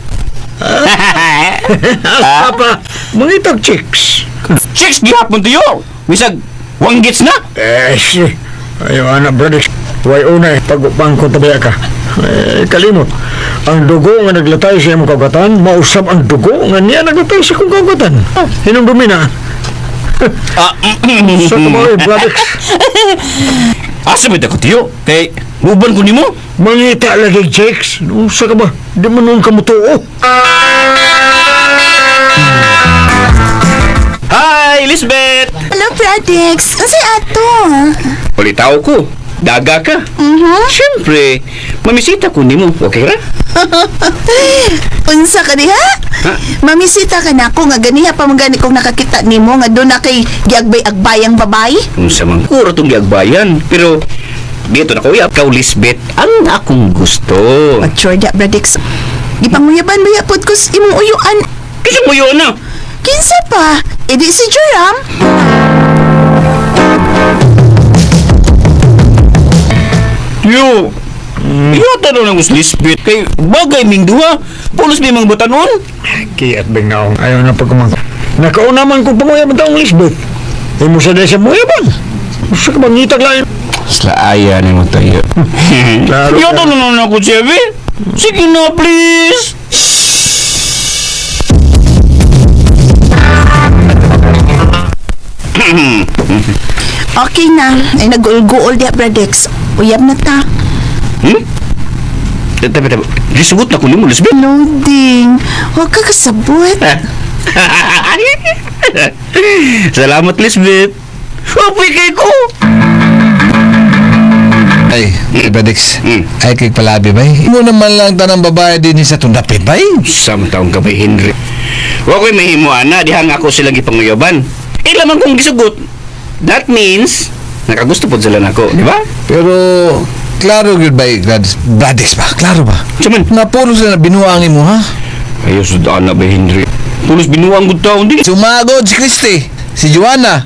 Papa, mangitag chicks. Chicks gihapon tuyo. Bisag wanggits na. Eh, si. Ayaw, anak, brother. Way unay, pag-upang ko tabiya ka. Eh, kalimot. Ang dugo nga naglatay sa imong kagatan, mausap ang dugo nga niya naglatay sa kong kagatan. Hinumdumi na. Ah, Sa tumawi, brother. Asa ba ko tiyo? Kay muban ko nimo. Mangita lagi, chicks. Unsa ka ba? Di man nung kamutuo. Hi, Elizabeth. Hello, Pradix. Unsay ato? Ulitaw ko. Daga ka. Siyempre, mamisita ko nimo. Okay ra? Unsa ka diha? Mamisita ka na ako nga ganiha pa man gani kong nakakita nimo nga doon na kay giagbay-agbay ang babae. Unsa man kuro tong giagbayan. Pero dito na ko uyab. Ikaw, Lisbeth, ang akong gusto. Mature da, Bradix. Gipanguyaban ba yapod ko sa imong uyuan? Kasi mo yun na. Kinsa pa? Idi si Joram. Yo! Iyo tanong ng Lisbeth kay bagay ming duha. Pulos may mga butanon. Kiat bang naong ayaw na pagkumang. Nakauna man kung pamuya man taong Lisbeth. Imo sa dahil sa muyaban. Usa ka bang ngitag lain? Slaaya ni mo tayo. Klaro Iyo ka. tanong na ako, Chevy. Sige na, please. Okay na. Ay nag-uol-guol diha, Bradex. Uyab na ta. Hmm? Tabi, tabi. Gisugot na ko nimo, Lisbeth. Loading. Huwag ka kasabot. Salamat, Lisbeth. Upi kay ko. Ay, Ibadex. Ay, kay palabi bay. Mo naman lang tanang babae din sa tundapit bay. Sa taong gabi, Henry. Wa ko'y mahimo, ana. Dihang ako silang ipanguyaban. Ila man kong gisugot. That means, nakagusto po sila nako, di ba? Pero, klaro gyud bay, Gladys. Bladex ba? Klaro ba? Saman. Nga puro sila na binuang mo, ha? Ayaw sa daan na ba, Henry? Pulos binuang gud taon din. Sumagod si Christy, si Joanna,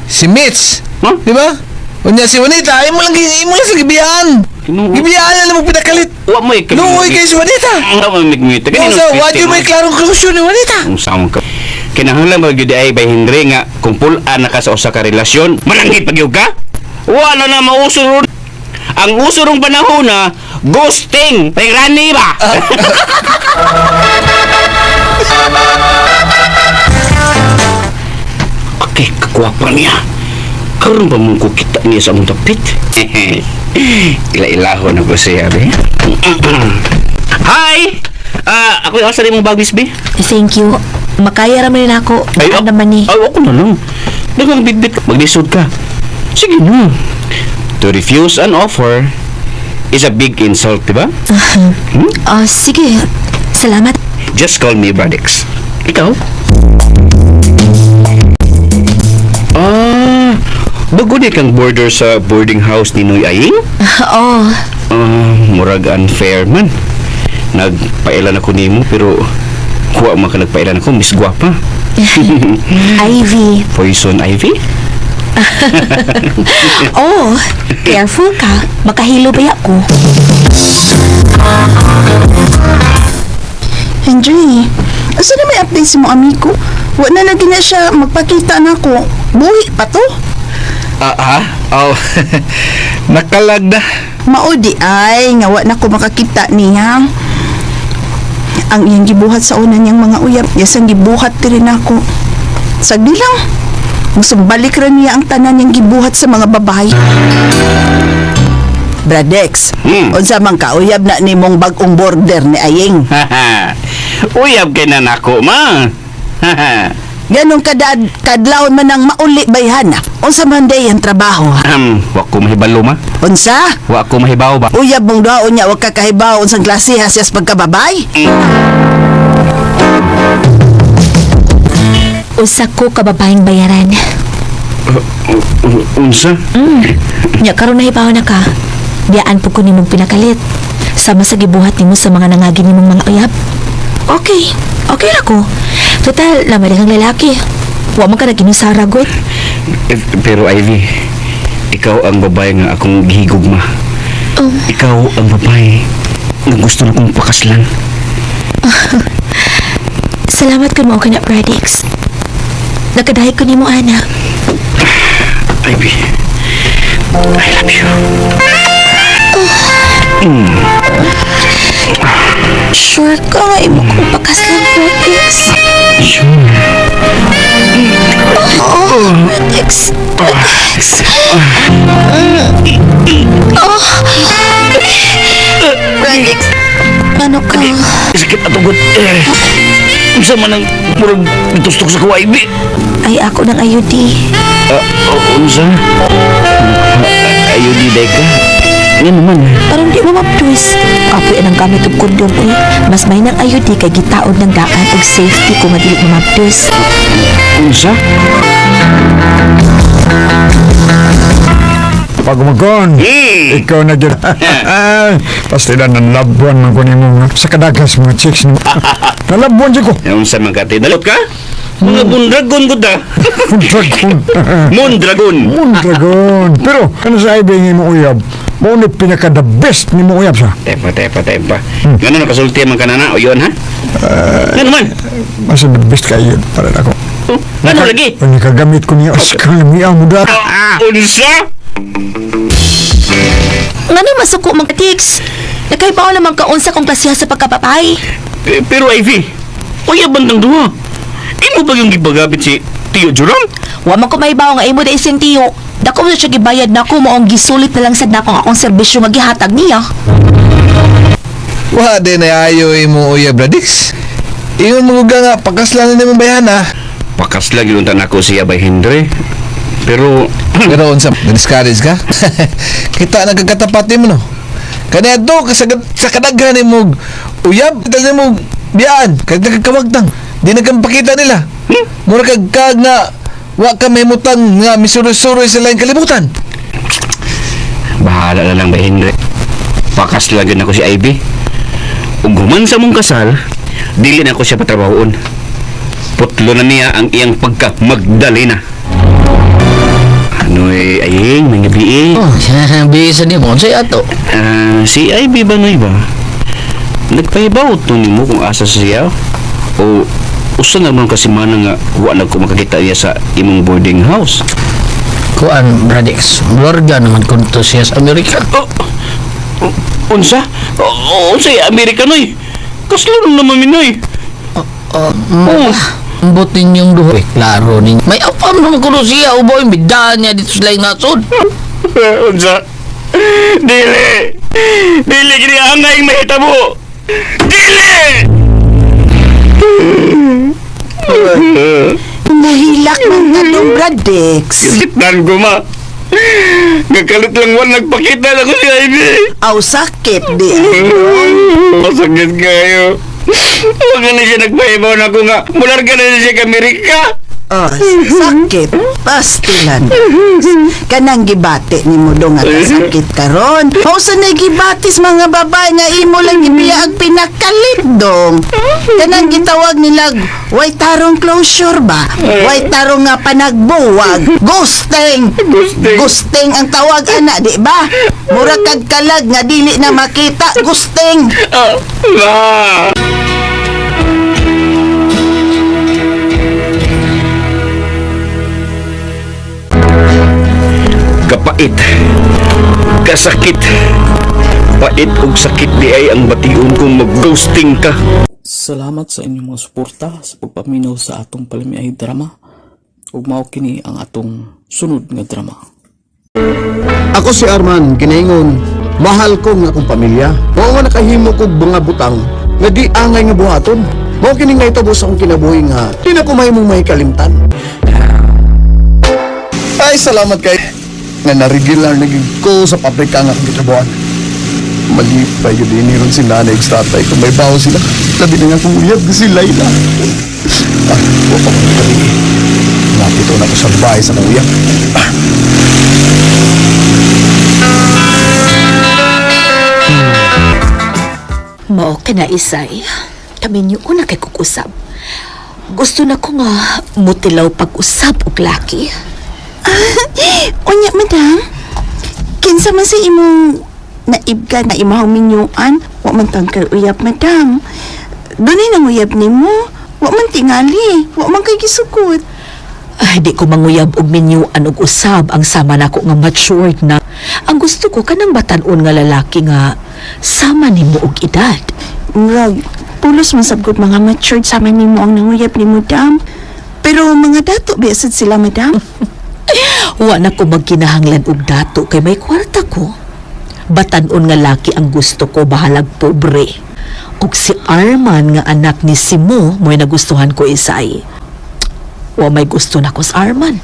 si Mitch. Huh? Di ba? Unya si Juanita, imo lang imo lang sa gibiyaan. Gibiyaan na lang mo pinakalit. Wa mo ikay. Luoy kay si Juanita. Wa mo migmita. No, sa wa jud may klarong konklusyon ni Juanita. Ang sama ka. Kinahanglan ba gyud ay bay Henry nga kung pul-an na ka sa usa ka relasyon, malangit pag ka? Wala na mauso ron. Ang uso rong panahon na ghosting, pay rani ba? Okay, kakwapa niya. Karon pa mong kukita niya sa among tapit. Ila-ilahon ako siya, be. Hi! Ah, ako yung asa rin mong bag, Miss B. Thank you. Makaya raman na ako. Ay, Ay, naman ni. Ay, ako na lang. Daghang bitbit ka. Maglisod ka. Sige na. To refuse an offer is a big insult, di ba? Ah, sige. Salamat. Just call me Bradix. Ikaw? Ah, bago di kang border sa boarding house ni Noy Aying? Oh, Ah, murag unfair man. Nagpailan ako nimo pero kuha man ka nagpailan ako, Miss Guapa. Ivy. Poison Ivy? Oh, careful ka. Makahilo ba ako? Henry, asa na may update si mo amigo? Wa na lagi na siya magpakita na ako. Buhi pa to. Ah, ah? Oh. Nakalag na. Mao di ay nga wa na ko makakita niya. Ang iyang gibuhat sa una niyang mga uyab, yasang gibuhat diri nako. Sagdi lang. Musumbalik ra niya ang tanan niyang gibuhat sa mga babae. Bradex, unsa man ka uyab na nimong bag-ong border ni Aying? Uyab kay na nako, ma. Ganong kadad kadlawon man ang mauli bayhana. Unsa man day ang trabaho? ha? Wa ko mahibalo, ma. Unsa? Wa ko mahibaw ba? Uyab mong daon niya wa ka kahibaw unsang klase ha siyas pagkababay? Usa ko kababaeng bayaran. Unsa? Nya karon nahibaw na ka. Biyaan po ko nimong pinakalit. Sama sa gibuhat nimo sa mga nangagi nimong mga uyab. Okay. Okay ra ko. Total, lamay kang lalaki. Wa man ka naginusara, god. Eh, pero Ivy, ikaw ang babae nga akong gihigugma. Oh. Ikaw ang babae nga gusto na kong pakaslan. Salamat kun mao ka na, Bradix. Nakadahi ko nimo, ana. Ivy, I love you. Sure ka nga imo kong pakaslan, Bradix. Sure. Oh, Bradix. Bradix. Oh. Bradix. Ano ka? Sakit atugod. Eh, unsa man ang murag gitustok sa kuwa, Ivy? Ay, ako ng IUD. Ah, unsa? Ayun di day ka. Yan naman. Parang di mo maptwist. Kapoy ang gamit og kondom eh. Mas may ng IUD kay gitaod ng daan og safety kung madili mo maptwist. Unsa? Pagmagon, ikaw na dyan. Pastila, nalabuan man ko nimo nga. Sa kadagas mga chicks nimo. Nalabuan dyan ko. Unsa man ka, te? Dalot ka? Mga bundragon gud ah. Mondragon. Mondragon. Mondragon. Pero ano sa Ivy nga imong uyab? Mao ni pinaka the best ni imong uyab sa. Tepa, tepa, tepa. Ngano nakasulti man ka na na, o yun ha? Ngano man? Masa the best kayo para nako. Ngano lagi? Ang nakagamit ko niya Oscar niya mo da. Ah, unsa? Ngano masuko man ka, Tix? Nakaibaw naman ka unsa kong klasiha sa pagkapapay. Pero Ivy, uyab man tang duha. Imo ba yung gipagapit si Tio Jerome? Wa man ko mahibaw nga imo dai siyang tiyo. Dako mo siya gibayad nako mo ang gisulit na lang sad nako ang akong serbisyo nga gihatag niya. Wa din ay ayo imo uyab Radix. Ingon mo ga nga pakaslan na nimo bayan ah. Pakasla gyud unta nako siya bay Henry. Pero Pero unsa na-discourage ka? Kita nagkakatapat nimo no. Kaniadto ka sa, sa kadaghan nimo uyab kita nimo biyaan kay nagkakawagtang. Di na kang pakita nila. Mura kag kag nga wa ka mahimutang nga misuroy-suroy sa laing kalibutan. bahala na lang bay Henry. Pakasla gyud nako si Ivy. Ug human sa mong kasal, dili na ko siya patrabahoon. Putlo na niya ang iyang pagka Magdalena. Anoy, aying, may gabi eh. Oh, bisa ni mo unsay ato. Ah, si Ivy ba noy ba? Nagpahibaw to nimo kung asa siya? O usa na man kasi mana nga wa na ko makakita niya sa imong boarding house. Kuan Radix, Lorga naman kun to siya sa Amerika. Oh, unsa? Oh, unsa Amerika noy? Kaslo naman minoy. Oh, Ambot ninyong duha. Eh, klaro ninyo. May apam naman kuno siya uboy bidaan niya dito sa laing nasod. Unsa? Dili! Dili gini angay mahitabo! Dili! Muhilak man ka dong, Bradix. Kasitnan ko ma. Nagkalit lang wan nagpakita na ko si Ivy. Aw, sakit di. Masakit kayo. Huwag na siya nagpahibaw na ko nga. Mular ka na siya ka Amerika. Oh, sakit. Pastilan. Kanang gibati ni mo dong nga kasakit karon. Mao sa na gibati sa mga babae nga imo lang gibiya ang pinakalit dong. Kanang gitawag nila way tarong closure ba? Way tarong nga panagbuwag. Ghosting. Ghosting. Ghosting ang tawag ana, di ba? Mura kag kalag nga dili na makita. Ghosting. Ah, ma! Kapait. Kasakit. Pait ug sakit di ay ang bation kung mag-ghosting ka. Salamat sa inyong mga suporta sa pagpaminaw sa atong palamiay drama. Ug mao kini ang atong sunod nga drama. Ako si Arman, ginaingon, mahal ko nga akong pamilya. Mao nga nakahimo kog mga butang nga di angay nga buhaton. Mao kini nga itabo sa akong kinabuhi nga di na ko mahimong mahikalimtan. Ay, salamat kay nga na-regular na gid ko sa pabrika nga akong gitrabuhan. Malipay yun din ron si nanay ug tatay kung may bawo sila. Labi na nga akong uyab si Layla. Ah, wa pa ko gabi. Napito na ko sa bahay sa akong uyab. Ah. Mao ka na isay. Kami niyo una kay kukusab. Gusto na ko nga mutilaw pag-usab og laki. Unya, madam. Kinsa man sa imong naibga na imahong minyuan, wa man tang kay uyab, madam. Dunay nang uyab nimo. Wa man tingali, wa man kay gisukot. Ay, di ko manguyab og minyuan og usab ang sama nako nga matured na. Ang gusto ko kanang batan-on nga lalaki nga sama nimo og edad. Murag, pulos man sabgot mga matured sama nimo ang nanguyab nimo, madam. Pero mga dato biasad sila, madam. Wa na ko magkinahanglan og dato kay may kwarta ko. Batan-on nga laki ang gusto ko bahalag pobre. Ug si Arman nga anak ni Simo mo'y nagustuhan ko isay. Wa may gusto na ko sa Arman.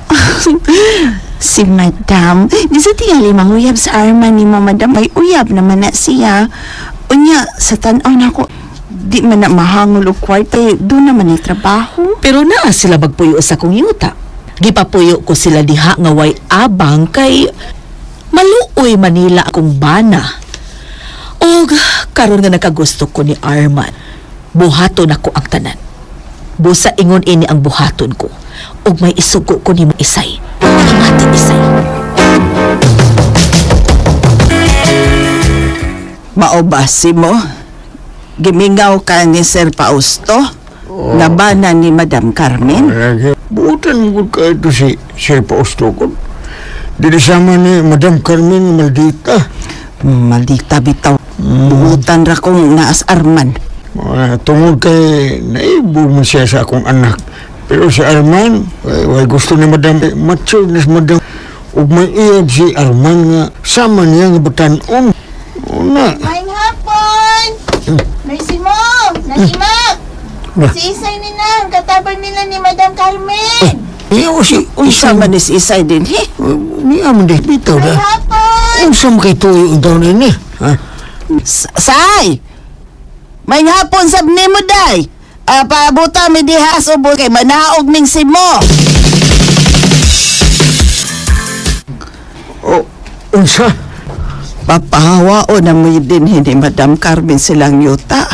Si madam, di sa tingali manguyab sa Arman ni mo, madam. May uyab naman na siya. Unya, sa tan-aw na ko, di man na mahangol og kwarta, eh, doon naman ay trabaho. Pero naa sila magpuyo sa akong yuta. Gipapuyo ko sila diha nga way abang kay maluoy Manila akong bana. Og karon nga nakagusto ko ni Arman. Buhaton ako ang tanan. Busa ingon ini ang buhaton ko. Ug may isugo ko nimo Isay. Pamati Isay. Mao ba si mo? Gimingaw ka ni Sir Fausto? Nga bana ni Madam Carmen? Buutan mo ka ito si Sir Fausto ko. Dili sama ni Madam Carmen maldita. Maldita bitaw. Buutan ra kong naas Arman. Ah, tungod kay naibo man siya sa akong anak. Pero si Arman, ay, way gusto ni Madam, eh, mature ni si Madam. Ug may iyab si Arman nga sama niya nga batanon. Una. Maayong hapon! Nay mo! Nasimak! Nah. Si Isay ni nang, katabang nila ni Madam Carmen. Niya o si... Unsa man ni si Isay din, he? Niya man din, bitaw na. Hapon! Unsa man kay tuyo ang taon ini? Ha? Say! May hapon sab nimo day. Ah, paabuta mi diha sa ubo kay manaog ning simo. O, unsa? Papahawao na mo din ni Madam Carmen silang yuta.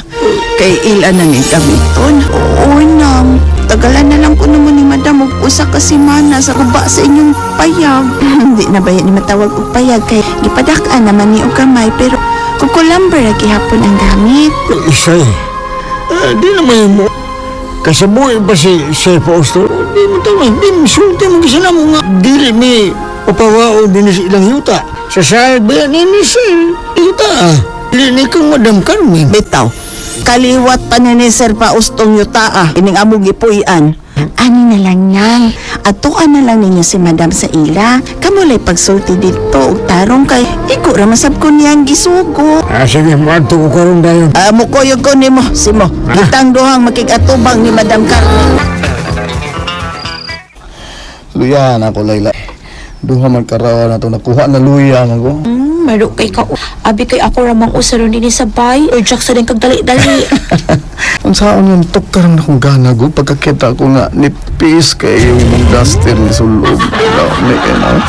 Kay ila na ni gamiton. Oo nang. Tagalan na lang ko naman ni Madam og usa ka semana sa guba sa inyong payag. Hindi na ba ni matawag og payag kay gipadak-an naman ni og gamay pero kukulamber ra gihapon ang gamit. Isay, eh, di naman mo. Kasabuhi ba si Sir Fausto? Di mo tama, di mo sulti mo kasi na mo nga. Dili mi papawao din sa ilang yuta. Sa sahil ba yan ini sa yuta ah. Dili ni kang Madam Carmen. Bitaw. Kaliwat pa ni ni Sir Paustong yuta ah. Ining among gipuy-an. Ani na lang nang. Atuan na lang ninyo si Madam sa ila. Kamulay pagsulti dito og tarong kay igo ra masab ko niyang gisugo. Ah, sige, maadto ko karon dayon. Ah, mukuyog ko nimo, Simo. Kitang duhang makig-atubang ni Madam Carmen. Luya na ako, Layla. Duha man karaw na to nakuha na luya man ko. Maro kay ka. Abi kay ako ramang usaron dinhi sa bay or Jackson din kag dali-dali. Unsaon yung tukar na kong gana go pagkakita ko nga nipis kay yung mong duster ni sulog. Ni kay na.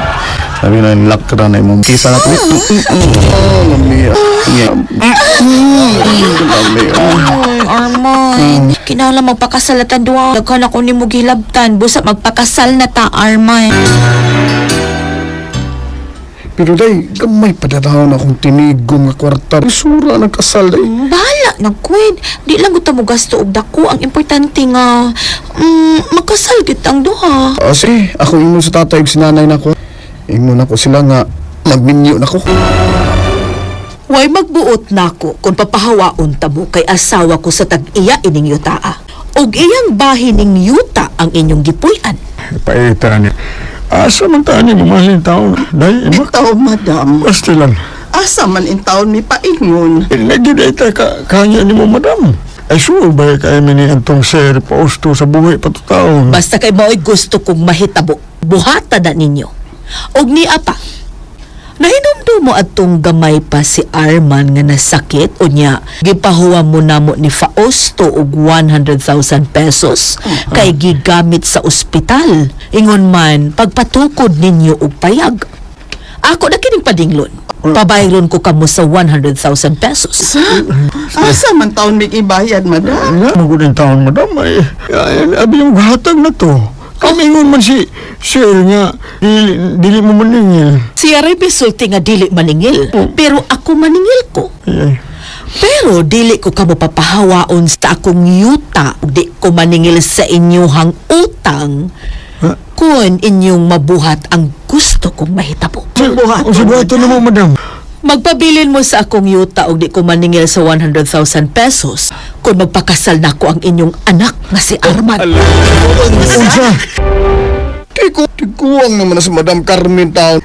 Sabi na yung lakra na imong kisa na to. Oh, lami. Lami. Ay, Arman. Kinahanglan magpakasalatan duha. Daghan ako nimo gilabtan. Busa magpakasal na ta, Arman. Pero day, gamay pa na akong tinigong nga kwarta. Isura ng kasal day. Bahala na, Gwen. Di lang gusto mo gasto og dako. Ang importante nga, makasal kitang duha. Ah, sige, ako ingon sa tatay ug si nanay nako. Ingon ako sila nga magminyo nako. Way magbuot nako kung papahawaon ta mo kay asawa ko sa tag-iya ining yutaa. Og iyang bahin ning yuta ang inyong gipuy-an. Paita ni. Asa man tani mo mahalin taon. Dahil ima. Bitaw, Madam. Basta lang. Asa man in taon mi paingon. Lagi na ita ka, kanya ni mo, madam. Ay, sure ba kay mi ni Antong Sir Fausto sa buhay pa to taon? Basta kay mao'y gusto kong mahitabo, buhata na ninyo. Og ni apa, nahinumdum mo atong gamay pa si Arman nga nasakit unya gipahuwa mo namo ni Fausto og 100,000 pesos kay gigamit sa ospital. Ingon man pagpatukod ninyo og payag. Ako na kining padinglon. Pabayron ko kamo sa 100,000 pesos. Asa man taon mi ibayad, Madam? Nga, magudang taon, madam. Ay, ay, abi yung hatag na to. Kamingon man si Sir nga, dili, dili mo maningil. Siya ray bisulti nga dili maningil, pero ako maningil ko. Ay, Pero dili ko kamo papahawaon sa akong yuta ug di ko maningil sa inyuhang utang kun inyong mabuhat ang gusto kong mahitabo. Buhat. O, sa buhaton na mo, madam. Magpabilin mo sa akong yuta og di ko maningil sa 100,000 pesos kung magpakasal na ko ang inyong anak nga si Arman. Unsa? Kay ko, tiguang naman na si Madam Carmen taon.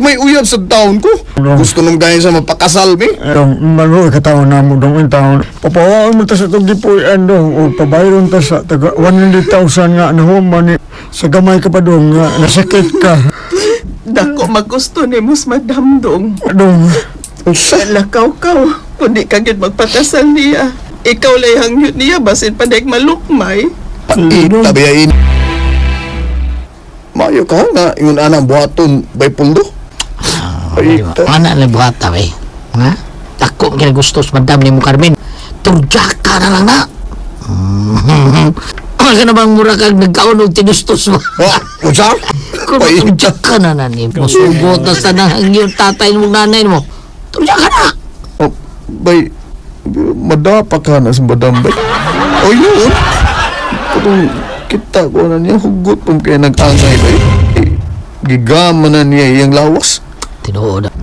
May uyab sa taon ko. Gusto nung dahil sa mapakasal mi. Dong, manuod ka taon na mo, dong, in taon. Papawaon mo ta sa itong gipuy-an, dong. O pabayron ta sa taga 100,000 nga nahuman ni sa gamay ka pa, dong, nga nasakit ka. Dako magusto ni Mus Madam dong. Dong, Lakaw kaw, kundi ka gyud magpakasal niya. Ikaw lay hangyot niya basin panek malukmay. Paita biyain. Mayo ka nga ingon anang buhaton bay pundo. Paita. Ana lang buhata eh. Ha? Dako kay gusto sa madam ni mo Carmen. Turjaka na lang na. Ka na bang mura kag nagkaon og tinustos mo? Oh, unsa? Kung matudyak ka na na ni Masugot na sa nang yung tatay mo, nanay mo. Tudyak ka na! Oh, bay, madapa ka na sa madam, bay. O yun! Katong kita ko na niya, hugot pong kaya nag-angay, bay. Eh, gigama na niya iyang lawas. Tinuod na.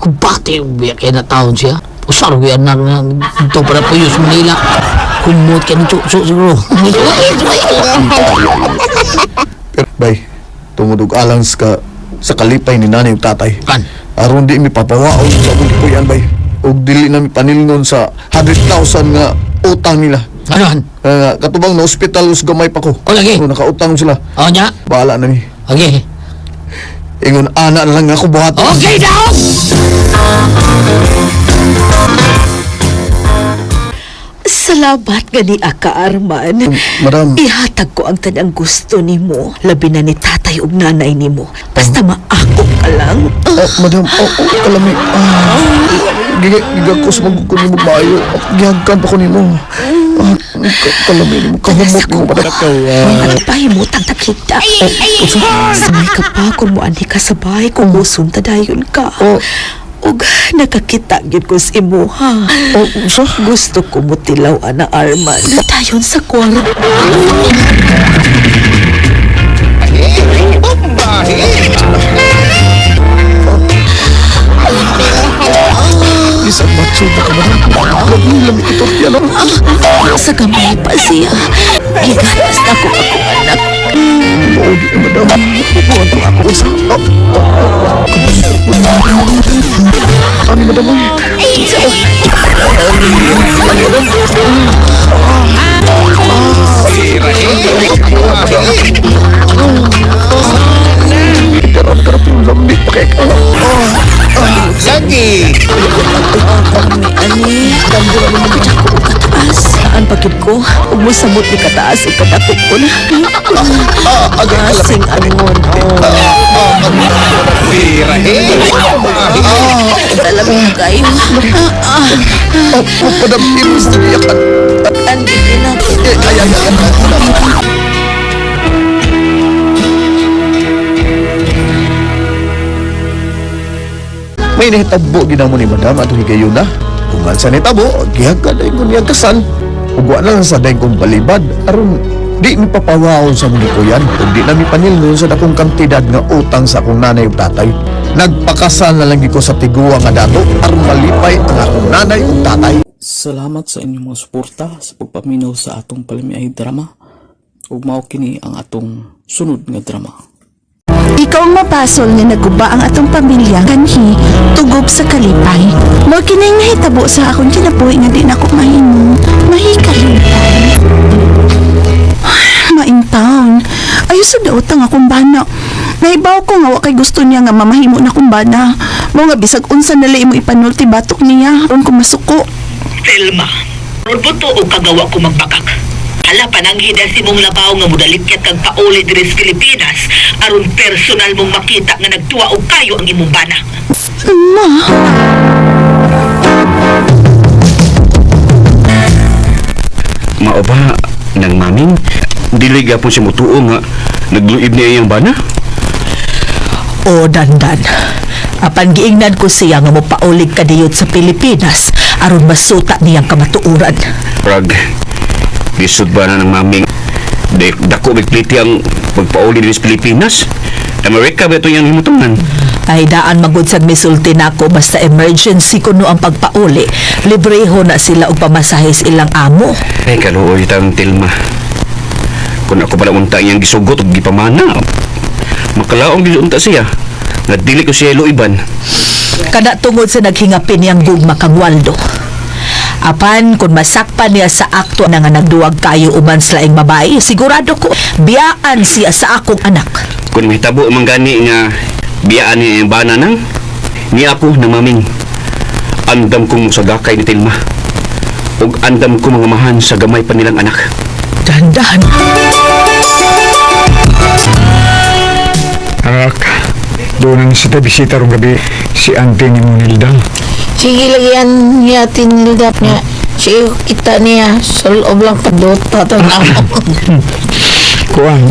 Kung bakit biya kaya na taon siya? Usar ko yan na ito para po sa Manila. Kumot ka ni Chukso siguro. Pero, bay, tungod og alang ka sa kalipay ni nanay ug tatay. Kan? Aron di mi papawaon sa akong gipuy-an, bay. Ug dili na mi panilngon sa 100,000 nga utang nila. Ano? Katubang na ospital us gamay pa ko. O lagi. Oh, nakautang sila. O nya? Bahala na mi. Okay. Ingon ana na lang ako buhaton. Okay daw! Salamat gani ka, Arman. Madam. Ihatag ko ang tanang gusto nimo, labi na ni tatay ug nanay nimo. Basta maako ka lang. Oh, madam, oh, oh, kalami. Ah, gigakos magko nimo maayo. Gihagkan pa ko nimo. Ah, kalami nimo kahumot nimo madam. Ano pa himutang takita? Samay ka pa kung mo ani ka sa bahay kung usun ta dayon ka. Oh. Ug nakakita gyud ko sa imuha. Oh, unsa? Gusto ko mo tilaw ana Arman. Dayon sa kwarto. Isang macho na ka madam. Lami lami ko tortilla no. Sa gamay pa siya. Gigatas na ko akong anak. Mao di madam. Bubuhan ko ako sa. Oh, oh, oh. Ani madam oy. Ani madam. Karon karon lamig pa kay. Lagi. Ani, kadako og kataas. Ang pagid ko, ug mosamot ni kataas ug kadako ko na. Asing angon. Alam kayo. Oh, madam, imus na iyakan. Ang na. Ay, ay, ay, ay, madam. May nahitabo ginamo ni madam ato higayuna. Kung sa nitabo, gihagkan ay niyang kasal. Ug wa na lang sa dayon kong balibad aron di mi papawaon sa mga kuyan ug di na mi panilnon sa dakong kantidad nga utang sa akong nanay ug tatay. Nagpakasal na lang gyud ko sa tiguang nga dato aron malipay ang akong nanay ug tatay. Salamat sa inyong mga suporta sa pagpaminaw sa atong palamiay drama. Ug mao kini ang atong sunod nga drama. Ikaw ang mapasol nga naguba ang atong pamilya kanhi tugob sa kalipay. Mao kining nahitabo sa akong kinabuhi nga di nako mahimo. Mahikalipay. Maingtaon. Ayos sa daotang akong bana. Nahibaw ko nga wa kay gusto niya nga mamahimo na akong bana. Mao nga bisag unsa nala imo ipanulti batok niya aron ko masuko. Selma, ron po to og kagawa ko magbakak. Hala pananghid si mong labaw nga mudalikyat kag pauli diri sa Pilipinas aron personal mong makita nga nagtuwa og kayo ang imong bana. Ma. Mao ba nang maming dili gyapon si mutuo nga nagluib niya iyang bana? O dandan. Apan giingnan ko siya nga mopaulig kadiyot sa Pilipinas aron masuta niyang kamatuoran. Prag lisod ba na ng maming dako bigpliti ang pagpauli diri sa Pilipinas? Amerika ba ito iyang himutangan? Ay daan magud sad misulti nako basta emergency kuno ang pagpauli. Libreho na sila og pamasahe sa ilang amo. Ay kaluoy tang Tilma. Kung ako pala unta iyang gisugot og gipamana, makalaong gyud unta siya. Nga dili ko siya luiban. Kada tungod sa naghingapin niyang gugma kang Waldo. Apan kung masakpan niya sa akto na nga nagduwag kayo uban sa laing babae, sigurado ko biyaan siya sa akong anak. Kung mahitabo man gani nga biyaan niya iyang bana nang ni ako na maming. Andam kong musagakay ni Tilma. Ug andam ko mga mahan sa gamay pa nilang anak. Dandan. Anak, doon ang sa bisita rong gabi si auntie ni Monilda. Sige lagi yan niya tinildap niya. Sige, kita niya. Sulob lang padota. Tanaw. Kuan,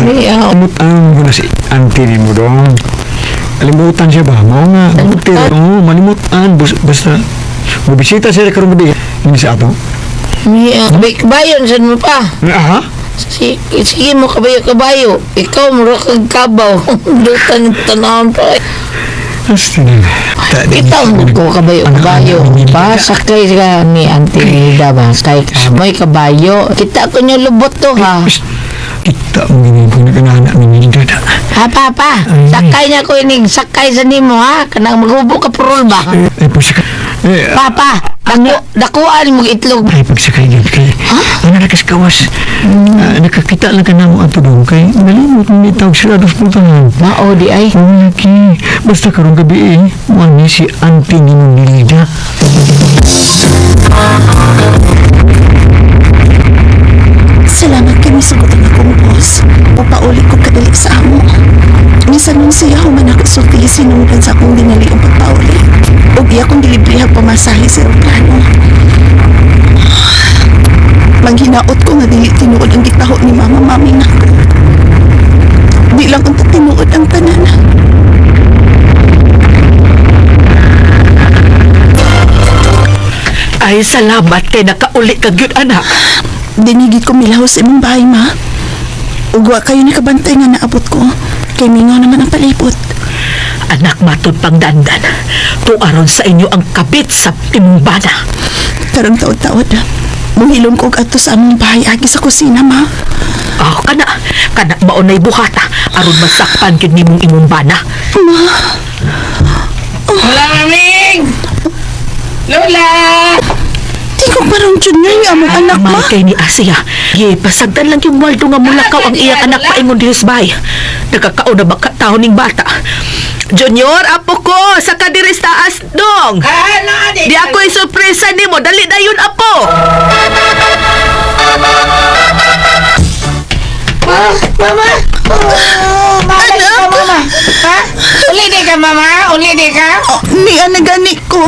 limutan ko na si auntie ni mo dong. Kalimutan siya ba? Mao nga, buti. Oo, malimutan. Basta, mabisita siya karong gabi. Hindi sa ato. Niya. Kabayon, saan mo pa? Aha? Sige, sige mo kabayo kabayo. Ikaw mura kag kabaw. Dutan tanawon pa. Kita mo ko kabayo kabayo. Pa sakay ka ni Auntie Nilda ba? Sakay ka. May kabayo. Kita ko niyo lubot to ha. Kita mo gini pag nagananak ni Nilda na. Ha papa, sakay niya ko inig sakay sa nimo ha. Kanang maghubo ka purol ba? Ay, pagsakay. Eh, Papa, dakuan mo itlog. Ay, pagsakay gyud kay. Ano na kawas? Nakakita lang ka na mo ato dong kay nalimot ni tawag sila dos putahan. Mao di ay. Oo, laki. Basta karong gabi eh. Wani si auntie ni Nilda. Salamat kay misugot ang akong boss. Papauli ko kadali sa amo. Minsan nung siya human ako isulti sinungdan sa akong dinali ang pagpauli. Ug iya kong gilibrehang pamasahe sa eroplano. Manghinaot ko nga dili tinuod ang gitaho ni mama mami nako. Di lang unta tinuod ang tanan. Ay, salamat kay nakauli ka gyud anak. Dinigit ko milaw sa imong bahay, ma. Ugwa kayo nakabantay nga naabot ko. Kay mingaw naman ang palibot. Anak, matud pang dandan. Tuaron sa inyo ang kabit sa timbana. Karong taod-taod. Muhilom ko og adto sa among bahay agi sa kusina, ma. Oh, kana, kana maunay buhata aron masakpan gyud nimong imong bana. Ma. Lola Maming! Lola! Di ko parang junior nga among anak, ma. May kay ni Asia. Ye, pasagdan lang yung waldo nga mulakaw ang iyang anak paingon diri sa bahay. Nakakaon na ba ka taon ning bata? Junior, apo ko, sa kadiris taas dong. Di ako isurpresa nimo, dali na yun apo. Ma, mama! Oh, mama, ka, mama. Ha? Uli di ka, mama? Uli di ka? Oh, ni ana gani ko.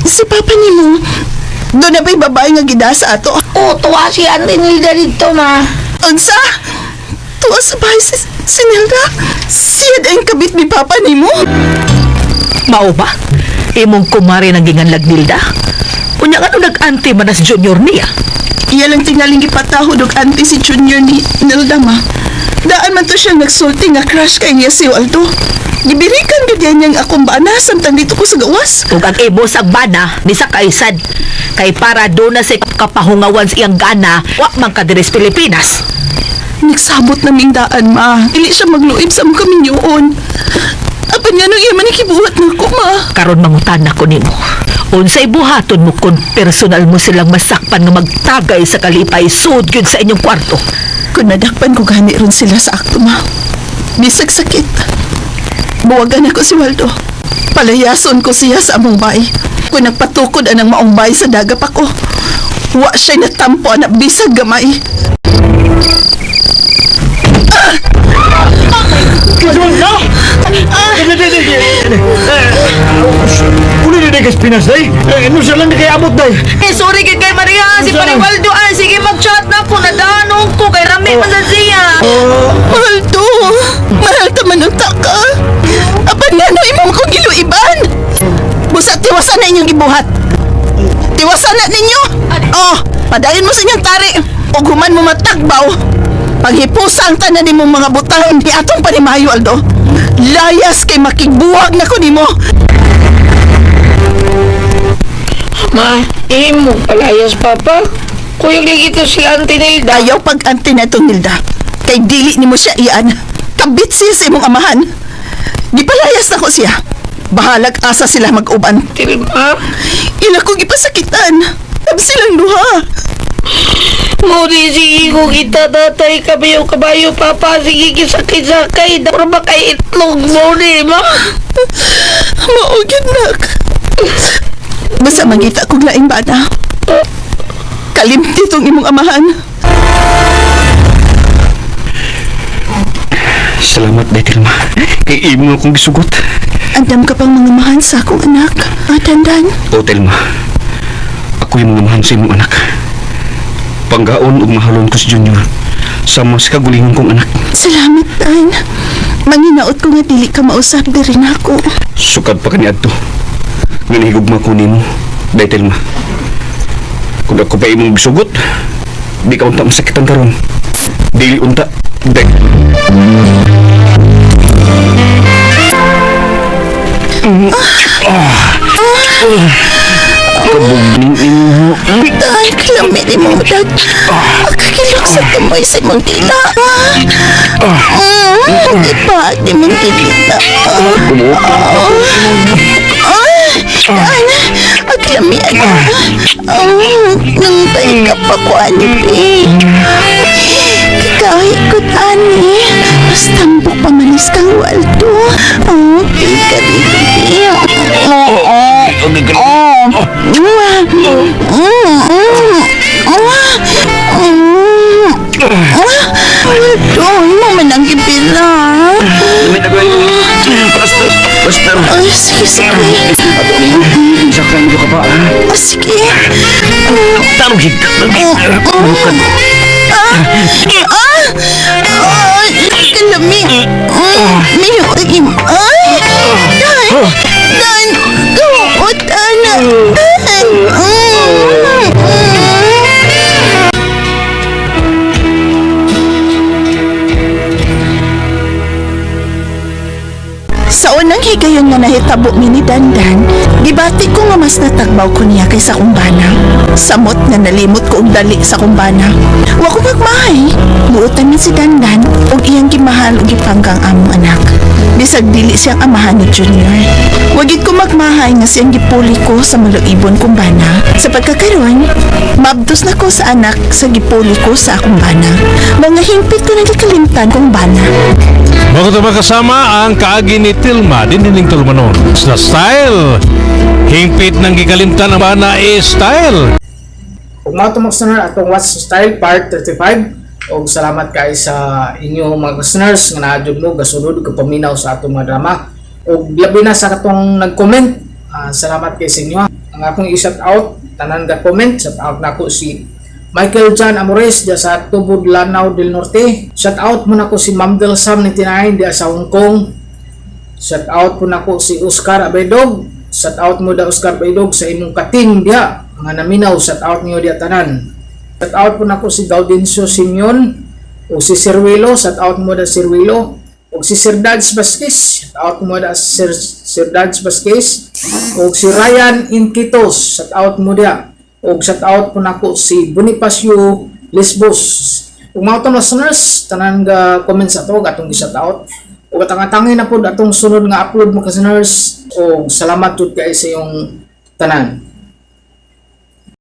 Si papa nimo. Doon na ba'y babae nga gidasa ato? Oh, tuwa si Auntie Nilda dito, ma. Unsa? Tuwa sa bahay si Nilda? Siya ang kabit ni papa nimo? Mao ba? Imong kumare nang ginganlag Nilda? Unya nga nag-ante man na si Junior niya. Iya lang tingaling gipatahod og auntie si Junior ni Nilda, ma. Daan man to siya nagsulti nga crush kay niya si Waldo. Gibirikan gyud yan niyang akong bana samtang dito ko sa gawas. Ug ang imo sa bana ni sa kaisad kay para do na sa kapahungawan sa iyang gana wa man ka diri sa Pilipinas. Nagsabot na ming daan, ma. Dili siya magluib sa among kaminyoon. Apan nga nung iya man ikibuhat na ko, ma. Karon mangutan ako nimo. Unsay buhaton mo kung personal mo silang masakpan nga magtagay sa kalipay sud gyud sa inyong kwarto. Kung nadakpan ko gani ron sila sa akto, ma. Bisag sakit. Buwagan ako si Waldo. Palayason ko siya sa among bay. Kung nagpatukod anang maong bay sa dagap ako, wa siya natampo anak bisag gamay. No! Uli na day Pinas day. Eh, nusa lang na kay abot day. Eh, sorry kay kay Maria, si Unsa? Pariwaldo ah. Sige, mag-chat na ko. Nadaanong ko kay Rami man sa siya. Waldo, mahal ta man ang taka. Apan nga no, imong kong giluiban. Busa tiwasan na inyong gibuhat. Tiwasan na ninyo. Oh, padayon mo sa inyong tari. Og human mo matagbaw. Paghipusa ang tanan nimong mga butang ni atong panimayo, Aldo. Layas kay makigbuwag na ko nimo. Ma, imo palayas, papa. Kuyog di ito si Auntie Nilda. Ayaw pag-ante na itong Nilda. Kay dili nimo siya iyan. Kabit siya sa imong amahan. Gipalayas na ko siya. Bahalag asa sila mag-uban. Tilma, Ila ko gipasakitan. Tab silang duha. Muri, sige ko kita, tatay, kabayo, kabayo, papa, sige, kisakay-sakay. Pero ba kay itlog mo ni, ma? Mao gyud nak. Basta mangita kog laing bana. Kalimti tong imong amahan. Salamat day Tilma. Kay imo akong gisugot. Andam ka pang mga mahan sa akong anak. Matandan. O Tilma. Ako yung amahan sa imong anak. Panggaon ug mahalon ko si Junior sa mas kagulingon kong anak. Salamat, Tan. Manginaot ko nga dili ka mausap diri nako. Sukad pa kaniadto. Nga nahigugma ko nimo, Day Telma. Kung ako pa imong gisugot, di ka unta masakitan karon. Dili unta, day. Kabugning imo. Tan, kalami ni mo dag. Akakilok sa tumoy sa imong dila. Ipa, di mong dila. Ay, Tan, aklami ana. Nang tay ka pa ko ani, be. Kikahi ko ani. Mas tambok pamanis kang waldo. Oh, ka dito, be. Oh, oh. Oh. Mwah. Mm, mm. Mwah. Mm. Mwah. Waldo, mo man ang gibila. Basta, basta. Ay, sige, sige. Ato ni, isa ka ka pa. Oh, sige. Tanong hig. Bukan. Ah! Ah! Ay, kalami. May ay! Dan! Dan! Kamuot, ana! Dan! Sa unang higayon nga nahitabo mi ni Dandan, gibati ko nga mas natagbaw ko niya kaysa kong bana. Samot nga nalimot ko og dali sa kong bana. Wa ko magmahay. Buotan man si Dandan og iyang gimahal og gipanggang among anak. Bisag dili siyang amahan ni Junior. Wagid ko magmahay nga siyang gipuli ko sa maluibon kong bana. Sa pagkakaroon, mabdos na ko sa anak sa gipuli ko sa akong bana. Mga hingpit ko nang gikalimtan kong bana. Mga ito kasama ang kaagi ni Tilma, dindining Tulmanon. Sa style, hingpit ng gikalimtan ang bana is style. Ug mao to mga listener atong Watch Style Part 35 og salamat kay sa inyong mga listeners nga naa jud mo gasunod ug paminaw sa atong mga drama. Ug labi na sa katong nag-comment, salamat kay sa inyo. Ang akong i-shout out tanan ga comment, shout out nako si Michael John Amores diya sa Tubod, Lanao del Norte. Shout out mo nako si Ma'am Del Sam 99 diya sa Hong Kong. Shout out po nako si Oscar Abedog. Shout out mo da Oscar Abedog sa imong kating diha. Mga naminaw, shout out niyo diha tanan. Shout out po nako si Gaudencio Simeon o si Sir Willo, shout out mo da Sir Willo. O si Sir Dads Vasquez, shout out mo da Sir Dads Vasquez. O si Ryan Inquitos, shout out mo diha. O shout out po nako si Bonifacio Lesbos. Ug mga atong listeners, tanan ga comments ato atong i-shout out. Ug atang-atangin na pod atong sunod nga upload mga listeners. Og salamat jud kay sa iyong tanan.